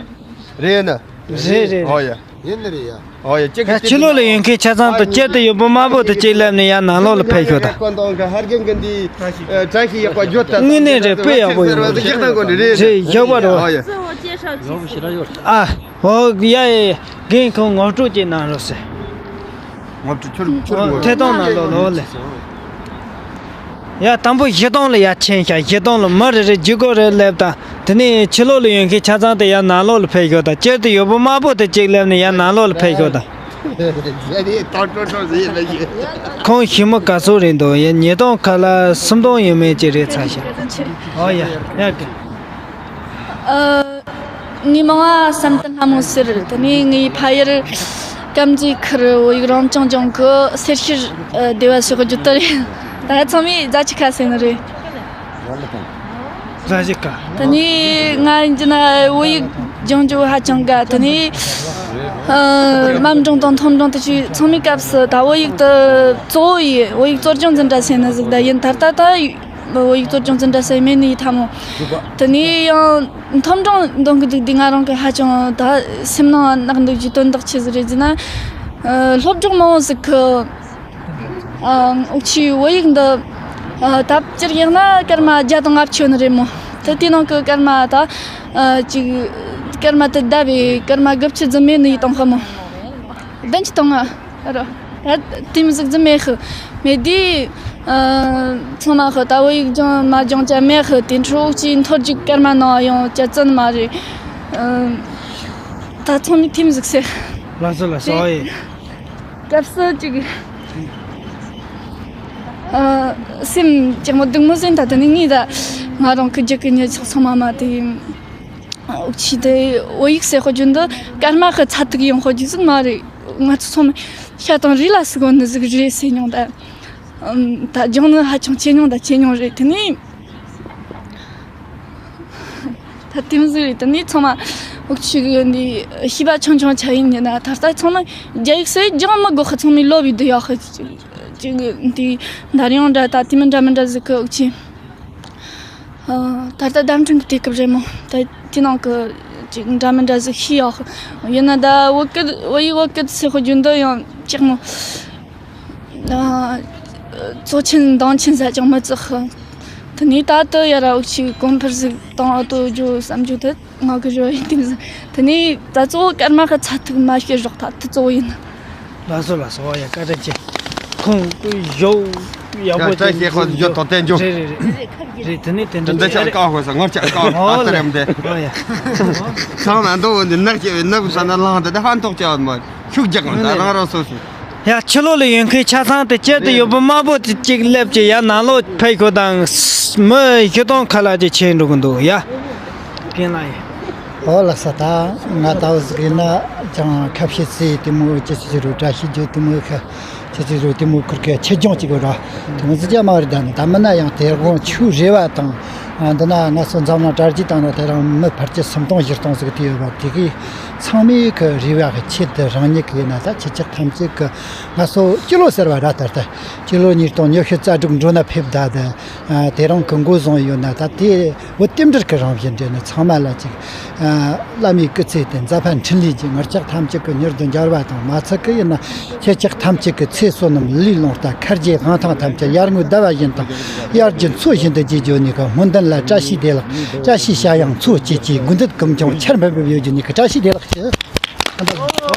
རེད་ན། རེད་རེད་རེད། ཨོ་ཡ། ཡིན་ནི་རེད་ཡ། ཨོ་ཡ། ཅིག་ཡ། ཕྱི་ལོགས་ལ་ཡོད་མཁན་ཆ་ཚང་དུ་སྤྱིར་དུ་ཡོད་པོ་དམར་པོ་དུ་ཅིག་སླེབས་ནས་ཡ་ནང་ལོགས་ལ་ཕེབས་ཤོག་དང་། ཀོན་དོང་གི་ཧར་གན་གི་འདི་བཀྲ་ཤིས་ཡག་པ་བརྗོད་ད། དངོས་གནས་རེད། དཔེ་ཡག་པོ་ཡོད་རེད། རེད་ཡག་པ་རེད། ཨོ་ཡ། ཨ། ཨོ་ཡ་ཡ་ཡ། རྒན་ཁོང་ངོ་སྤྲོད་ཅིག་གནང་རོགས་ཟེར། ངོ་སྤྲོད་ཁྱོད་ཁྱོད་ངོ་སྤྲོད། ཐད་གཏོང་ནང་ལོགས་ལོགས་ལ། ཡ། དང་པོ་བཞི་སྟོང་ལ་ཡར་ཕྱིན་ཤག་བཞི་སྟོང་ལ་མི་རེ་རེ་བརྒྱུད་སྐོར་རེ་སླེབས་དང་། དེ་ནས་ཕྱི་ལོགས་ལ་ཡོད་མཁན་ཆ་ཚང་དེ་ཡར་ནང་ལོགས་ལ་ཕེབས་ཤོག་དང་། སྤྱིར་དུ་ཡོད་པོ་དམར་པོ་དེ་གཅིག་སླེབས་ནས་ཡར་ནང་ལོགས་ལ་ཕེབས་ཤོག་དང་། ཁོང་ཞི་མོ་ག་ཚོད་རེད་འདུག་ཡ། ཉིས་སྟོང་ཁ་ལ་སུམ་སྟོང་ཡོད་མེད་ཅིག་རེད་ཚར་ཤག་ཨོ་ཡ་ཡ་གི། ཨ། ངའི་མིང་ང་བསམ་གཏན་ལྷ་མོ་ཟེར། དེ་ནས་ངའི་ཕ་ཡུལ་དཀར་མཛེས་ཁུལ་བོད་ཡིག་རང་སྐྱོང་ལྗོངས་ཀྱི་སེར་ཤུལ་སྡེ་བ་ཟེར་རྒྱུ་དེ་རེད། ད་ཚང་མས་རྫ་ཆུ་ཁ་ཟེར་ནི་རེད། རྫ་ཆུ་ཁ། དེ་ནས་ང་ཡིན་གྱི་ན་བོད་ཡིག་སྦྱང་རྒྱུ་ཧ་ཅང་དགའ། དེ་ནས་ཨ། མཉམ་སྦྱོང་དང་མཐོ་སྦྱོང་དེ་ཚོའི་ཚང་མའི་སྐབས་སུ་ད་བོད་ཡིག་དེ་གཙོ་བོ་ཡིན། བོད་ཡིག་གཙོ་སྦྱོང་འཛིན་གྲྭ་ཟེར་ནི་ཟིག་ད་ཡིན། ད་ལྟ་ད་བོད་ཡིག་གཙོ་སྦྱོང་འཛིན་གྲྭ་ཟེར་མེད་ནི་ཡིན་ཐ་མོ། དེ་ནས་ཡང་མཐོ་སྦྱོང་འདོན་གི་འདུག་དུས་ང་རང་གི་ཧ་ཅང་ད་སེམས་ནང་གནག་འདུག་རྒྱུ་དོན་དག་ཆི་ཟིག་རེད་ཟེར་ན། ཨ། སློབ་གྲོགས་མང་བོ་ཟིག་གི། ཨ། འུ་ཆོའི་བོད་ཡིག་འདི། ཨ། ད་སྤྱིར་ཡིན་ན་སྐར་མ་བརྒྱ་དང་ལྔ་བཅུ་ནི་རེད་མོ། ད་དེ་ནང་གི་སྐར་མ་ད། ཨ། ཅིག་སྐར་མ་དེ་བསྡད་པའི་སྐར་མ་དགུ་བཅུ་ཙམ་མེད་ནི་ཡིན་དང་ཧ་མོ། བདུན་ཅུ་དང་ལྔ་རོ། ད་དེ་མི་ཟིག་ཙམ་མེད་ཧི། མེད་དུས། ཨ། ཚང་མ་ཧི་ད་བོད་ཡིག་སྦྱང་མ་སྦྱང་ཅ་མེད་ཧི། དེ་འཕྲོ་འུ་ཆོའི་མཐོ་རྒྱུགས་སྐར་མ་ནང་ཡོང་ཅ་ཙམ་མ་རེད། ཨ། ད་ཚང་མས་དེ་མི་ཟིག་ཟེར། ལགས་སོ་ལགས་སོ། ཨོ་ཡེ། སྐབས་སུ་ཅིག་ཨ། སེམས་ཅིག་མོ་སྡུག་མོ་ཟིན། ད་དེ་ནི་ངས་ད་ང་རང་གི་རྒྱུད་ཀྱི་ཉེ་ཚགས་ཚང་མ་མ་དེ། འུ་ཆོ་དེ་བོད་ཡིག་ཟེར་དཔེ་རྒྱུན་དུ་སྐར་མ་ཧི་ཚ་ཐུག་ཡོང་དཔེ་རྒྱུ་ཟིག་མ་རེད། ང་ཚོ་ཚང་མས་ཤ་དང་རུས་ལ་ཟུག་གོ་ནི་ཟིག་རེད་ཟེར་མྱོང་ད། ཨམ། ད་སྦྱང་ནི་ཧ་ཅང་ཆེ་མྱོང་ད་ཆེ་མྱོང་རེད། དེ་ནས། ད་དེ་མོ་ཟིག་རེད། དེ་ནས་ཚང་མ་འུ་ཆོ་གི་འདི་ཤེས་པ་ཆུང་ཆུང་ཆ་ཡིན་ནི་ན། ད་ལྟ་ཚང་མ་རྒྱ་ཡིག་སུ་སྦྱང་མི་དགོས་ཧ། ཚང་མས་ལོབ་ཡི་འདི་ཡག་ཧ། ཅིག་འདི་འདར་ཡོང་འདྲ་ད་དེ་མི་འདྲ་མི་འདྲ་ཟིག་གི་འུ་ཆོ། ཨ། ད་ལྟ་བརྡ་འཕྲིན་གི་དུས་སྐབས་རེད་མོ། ད་དེ་ནང་གི་ ཅིག་འདྲ་མི་འདྲ་ཟིག་ཤེས་ཡོད། ཡིན་ན་ད་བོད་སྐད་བོད་ཡིག་བོད་སྐད་ཟེར་རྒྱུ་འདི་ཡང་ཅིག་མོ། ཨ། གཙོ་ཆེན་འདང་ཆེན་ཟ་ཅང་མི་བརྩི། དེ་ནས་ད་དུ་ཡ་ར་འུ་ཅག་གོང་འཕེལ་ཟིག་བཏང་ཨ་ཏོ་ཇོ་བསམ་རྒྱུ་དེ་ང་གི་རེ་བ་ཡིན། དེ་ནས་ད་གཙོ་བོ་སྐར་མ་ཁ་ཚ་ཐུག་མ་ཤེས་རོགས་ད་དེ་གཙོ་བོ་ཡིན། ལགས་སོ་ལགས་སོ། ཨོ་ཡ། བཀའ་དྲིན་ཆེ། ཁོང་ཡོ་ཡག་པོ་ཡ། བཀྲ་ཤིས་ཁོ་ཡོ་ཏོ་བསྟན་འཇོ། རེད་རེད་རེད། རེད། དེ་ནས་དེ་འདྲ་འདི་ཆ་བཀའ་ཧོ་ས་ངོར་ཆ་བཀའ་ཨོ་ཨ་ལེ། ཏ་རེམ་དེ། ཨོ་ཡ། ཁང་ན་འདོ་འདི་ནག་ཅེ་བའི་ནག་ས་ན་ལང་དེ་ཧ་འདོག་ཅེ་བ་མ་ཤུགས་རྒྱག་ང་ད་རང་རང་སོ་སོ། ཡ། ཕྱི་ལོགས་ལ་ཡོད་མཁན་ཆ་ཚང་དེ་བཅད་དེ་ཡོད་པ་དམར་པོ་དེ་གཅིག་སླེབས་ཀྱི་ཡ། ནང་ལོགས་ཕེབས་ཤོག་དང་། མི་བཞི་སྟོང་ཁ་ལག་ཅིག་ཕྱིན་འགྲོ་གི་འདུག་ཡ། རྒན་ལགས་ཡིན། ཨོ་ལགས་སོ། ད་ང་ལྟ་བུ་ཟིག་ཡིན་ན་ཅང་ཁ་བཤད་ཚེ་དེ་མོ་ཅི་ཞིག་རུ་བཀྲ་ཤིས་བརྗོད་དེ་མོ་ཁ་ཅི་ཞིག་རུ་དེ་མོ་ཁུར་གི་ཆེད་སྦྱོང་ཅིག་ར་དེ་མོ་ཟིག་ཅང་མ་རེད། ད་ནི་ད་མིན་ན་ཡང་དེ་དགོང་ཆུ་རེ་བ་དང་། ཨ། འདི་ན་ང་ཚོ་འཛམ་གླིང་གྲ་རྒྱས་བཏང་ན་དེ་རིང་མི་ཕལ་ཆེར་སུམ་སྟོང་བཞི་སྟོང་ཟིག་དེ་ཡོད་པ་དེ་གི་ཚང་མའི་གི་རེ་བ་གི་ཆེད་དུ་རང་ཉིད་གི་ཡིན་ན་ད་ཁྱེད་ཅག་ཐམས་ཅད་གི་ང་ཚོ་སྤྱི་ལོ་ཟེར་བ་ར་ད་ལྟ་སྤྱི་ལོ་ཉིས་སྟོང་ཉི་ཤུ་རྩ་དྲུག་འགྲོ་ན་ཕེབས་ད་དེ། ཨ། དེ་རིང་གི་འགོ་བཟུང་ཡོད་ན་ད་དེ་བོད་རྟེན་འབྲེལ་གི་རང་བཞིན་འདྲེ་ནི་ཚང་མ་ལ་ཅིག་ཨ། བླ་མའི་སྐུ་ཚེ་དེ་མཛད་པ་འཕྲིན་ལས་ཀྱི་ངར་ལྕགས་ཐམས་ཅད་ཀྱི་མྱུར་དུ་འབྱར་བ་དང་མ་ཚད་ཀྱི་ཡིན་ན་ཁྱེད་ཅག་ཐམས་ཅད་ཀྱི་ཚེ་བསོད་ནམས་ལས་ལོངས་སྟ་མཁར་རྒྱའི་དབང་ཐང་ཐམས་ཅད་ཡར་ངོའི་ཟླ་བ་བཞིན་དང་དབྱར་གྱི་མཚོ་བཞིན་དུ་རྒྱས་འགྱོ་ནི་གི་སྨོན་འདུན་ལ། བཀྲ་ཤིས་བདེ་ལེགས། བཀྲ་ཤིས་ཞྭ་དབྱངས་མཚོ་སྐྱེས་ཀྱི་དགུང་འདུད་ཀུན་ཀྱང་ཆར་འབེབས་འབེབས་ཡོད་རྒྱུ་ནི་གི། བཀྲ་ཤིས་བདེ་ལེགས་ཞུ།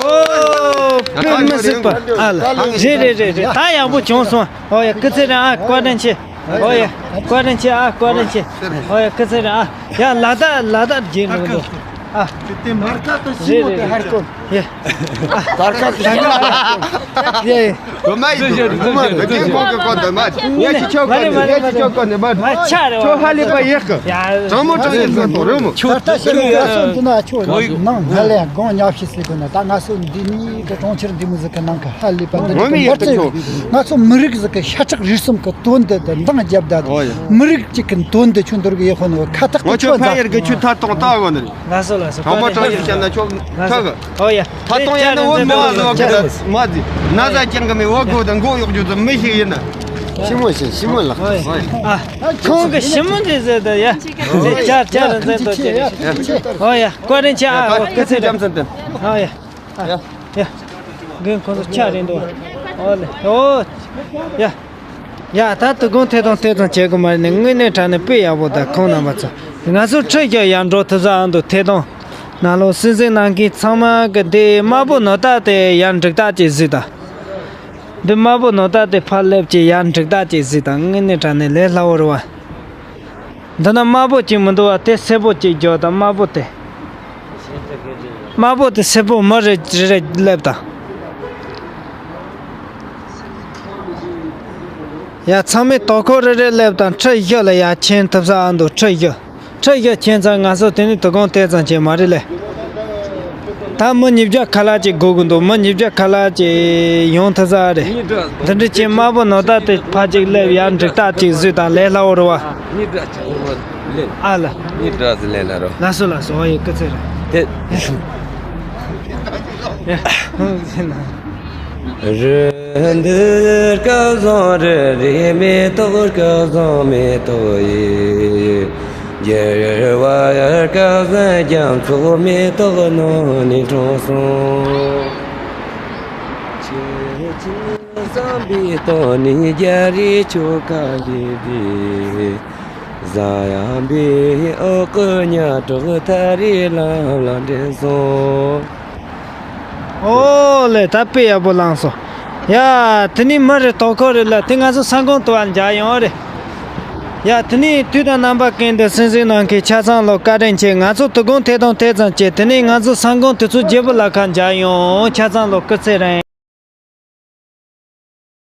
ཨོ། དཔེ་མི་སྲིད་པ། ཨ་ལ། རེད་རེད་རེད་རེད། ད་ཡག་པོ་བྱུང་སོང་། ཨོ་ཡ། སྐུ་ཚེ་རིང་། ཨ། བཀའ་དྲིན་ཆེ། ཨོ་ཡ། བཀའ་དྲིན་ཆེ། ཨ། བཀའ་དྲིན་ཆེ། ཨོ་ཡ། སྐུ་ཚེ་རིང་། ཨ། ཡ། ལ་དྭགས་ལ་དྭགས་རྒྱུན་འགྲོ་འདུག་ཨ། དེ་མར་ཀ་ཏོ་ཤི་མོ་དེ་ཧར་ཀོ། ཡ། དར་ཀ་ཏོ་ཤི་མོ་དེ་ཧར་ཀོ། ཡ། རོ་མ་ཡི་རོ་མ་རོ་རྒྱན་ཁོང་གི་གོ་འདི་མ། ངས་ཅི་ཆོག་གོ་ནི། ངས་ཅི་ཆོག་གོ་ནི་མ། ཆོ་ཧ་ལི་པ་ཡེག་གི། དྲང་མོ་དྲང་ཡིན་ཟེར་དོ་རེད་མོ། ད་ལྟ་ཤི་མོ་ཀ་སོ་འདི་ན་ཆོ་ནང་ཧ་ལས་དགོང་ཉག་ཤི་སི་གོ་ན། ད་ང་ཚོ་འདི་ནི་གི་གྲོང་ཁྱེར་འདི་མོ་ཟིག་གི་ནང་གི་ཧ་ལི་པ་འདི་ངོ་མི་ཡག་གི་ཆོ། ང་ཚོ་མི་རིགས་ཟིག་གི་ཤ་ཁྲག་རུས་གསུམ་གི་དོན་དེ་དེ་འདང་རྒྱབ་ད། ཨོ་ཡ། མི་རིགས་གཅིག་གི་དོན་དེ་ཆུ་འདུར་གི་ཡེ་ཧོ་ནོ་ཁ་ཐག་གི་ངོ་ཆོ་ཆོ་ཕ་ཡར་གི་ཆུ་ཐ་གཏོང་ལྟ་གོ་ནི་རེད། ལགས་སོ་ལགས་སོ། དྲང་མོ་དྲང་ཡིན་བཤད་ན་ཆོ་ལགས་ཐ་སོ། གི། ཨོ་ཡ། ཐ་གཏོང་ཡ་ནི་འོ་མོ་ཨ་ལོ་གི་མ་ཟི་ན་ཟ་ཀྱང་གི་མི་འོ་གོ་དང་མགོ་གཡོག་རྒྱུ་ཙམ་མི་ཞིག་ཡིན་ན། ཤི་མོ་ཞིག་ཤི་མོ་ལགས། ཨོ་ཡ། ཨ། ཁོང་གི་ཤི་མོ་འདི་ཟེར་ད་ཡ། ཅར་ཅར་ཟེར་ད་ཅེ། ཨོ་ཡ། བཀའ་དྲིན་ཆེ། ཨ། ཨོ་སྐུ་ཚེ་རིང་། ཨོ་ཡ། ཨ། ཡ། རྒན་ཁོང་ཚོ་ཆ་རེད་འདུག་ཨོ་ལེ། ཨོ། ཡ། ཡ། ད་དུ་དགོང་ཐད་གཏོང་དེ་ཙམ་བྱེད་དགོས་མ་རེད་ནི། དངོས་གནས་དྲང་གནས་དཔེ་ཡག་པོ་དང་ཁོང་རྣམ་པ་ཚོ། ང་ཚོ་ཁྲི་བཞི་ཡར་འགྲོ་ཐུབ་ས་ཨ་འདུག་ཐད་གཏོང་ནང་ལོགས་སྲིད་འཛིན་གནང་མཁན་ཚང་མ་གི་དེ་དམར་པོ་ནོར་རྟགས་དེ་ཡར་འགྲིག་རྟགས་ཅིག་གཟིགས་དང་། འདི་དམར་པོ་ནོར་རྟགས་དེ་ཕར་སླེབས་ཀྱི་ཡར་འགྲིག་རྟགས་ཅིག་གཟིགས་དང་། དངོས་གནས་དྲང་གནས་ལས་སླ་བོ་རེད་བ། འདི་ན་དམར་པོ་གཅིག་མི་འདུག་བ། དེ་སེར་པོ་གཅིག་རྒྱོབ་དང་། དམར་པོ་དེ། དམར་པོ་དེ་སེར་པོ་མི་རེ་རེ་རེ་སླེབས་དང་། ཡ། ཚང་མས་དོ་ཁུར་རེ་རེ་སླེབས་དང་། ཁྲི་བཞི་ལ་ཡར་ཕྱིན་ཐུབ་ས་ཨ་འདུག་ཁྲི་བཞི། ཁྲི་བཞི་ཕྱིན་ཙང་ང་ཚོ་དེ་ནས་དོ་དགོང་དེ་ཙམ་བྱས་མ་རེད་ལེ། ད་མི་ཉིས་བརྒྱ་ཁ་ལག་ཅིག་དགོས་ཀྱི་འདུག་མི་ཉིས་བརྒྱ་ཁ་ལག་ཅིག་ཡོང་ཐུབ་ས་རེད། འདི་འདྲ་ཅིག་དམར་པོ་ནོར་རྟགས་དེ་ཕ་ཅིག་སླེབས་ཡར་འགྲིག་རྟགས་ཅིག་བཟོས་དང་ལས་སླ་བོ་རེད་བ། ཨ་ལ། ལགས་སོ་ལགས་སོ། ཨོ་ཡ། སྐུ་ཚེ་རིང་། དེ། ཡ། རི་འདི་སྐལ་བཟང་རི་རེད། མེ་ཏོག་སྐལ་བཟང་མེ་ཏོག་ཡིན། རྒྱལ་བ་སྐལ་བཟང་རྒྱ་མཚོ་མེ་ཏོག་ནང་ནས་འཁྲུངས་སོང་། ཁྱེད་ཀྱི་བསམ་པའི་སྟེང་ནས་རྒྱལ་རིགས་ཆོལ་ཁ་འདི་དེ། གཟའ་ཡང་པའི་འོག་གི་ཉ་གྲོགས་ཐ་རེ་ལམ་ལ་འདྲེན་སོང་། ཨོ་ལེ། ད་དཔེ་ཡག་པོ་བླངས་སོང་། ཡ། དེ་ནས་མི་རེ་དོ་ཁུར་རེ་ལ་དེ་ང་ཚོ་ས་ཁོངས་དུ་བ་མཇལ་ཡོང་རེད། ཡ། དེ་ནས་དུས་དང་རྣམ་པ་ཀུན་ཏུ་གསན་གཟིགས་གནང་མཁན་ཆ་ཚང་ལོ་བཀའ་དྲིན་ཆེ། ང་ཚོ་དོ་དགོང་ཐད་གཏོང་དེ་ཙམ་བྱས། དེ་ནས་ང་ཚོ་ས་ཁོངས་དུས་ཚོད་བརྗེ་པོ་ལ་ཁ་མཇལ་ཡོང་། ཆ་ཚང་ལོ་སྐུ་ཚེ་རིང་།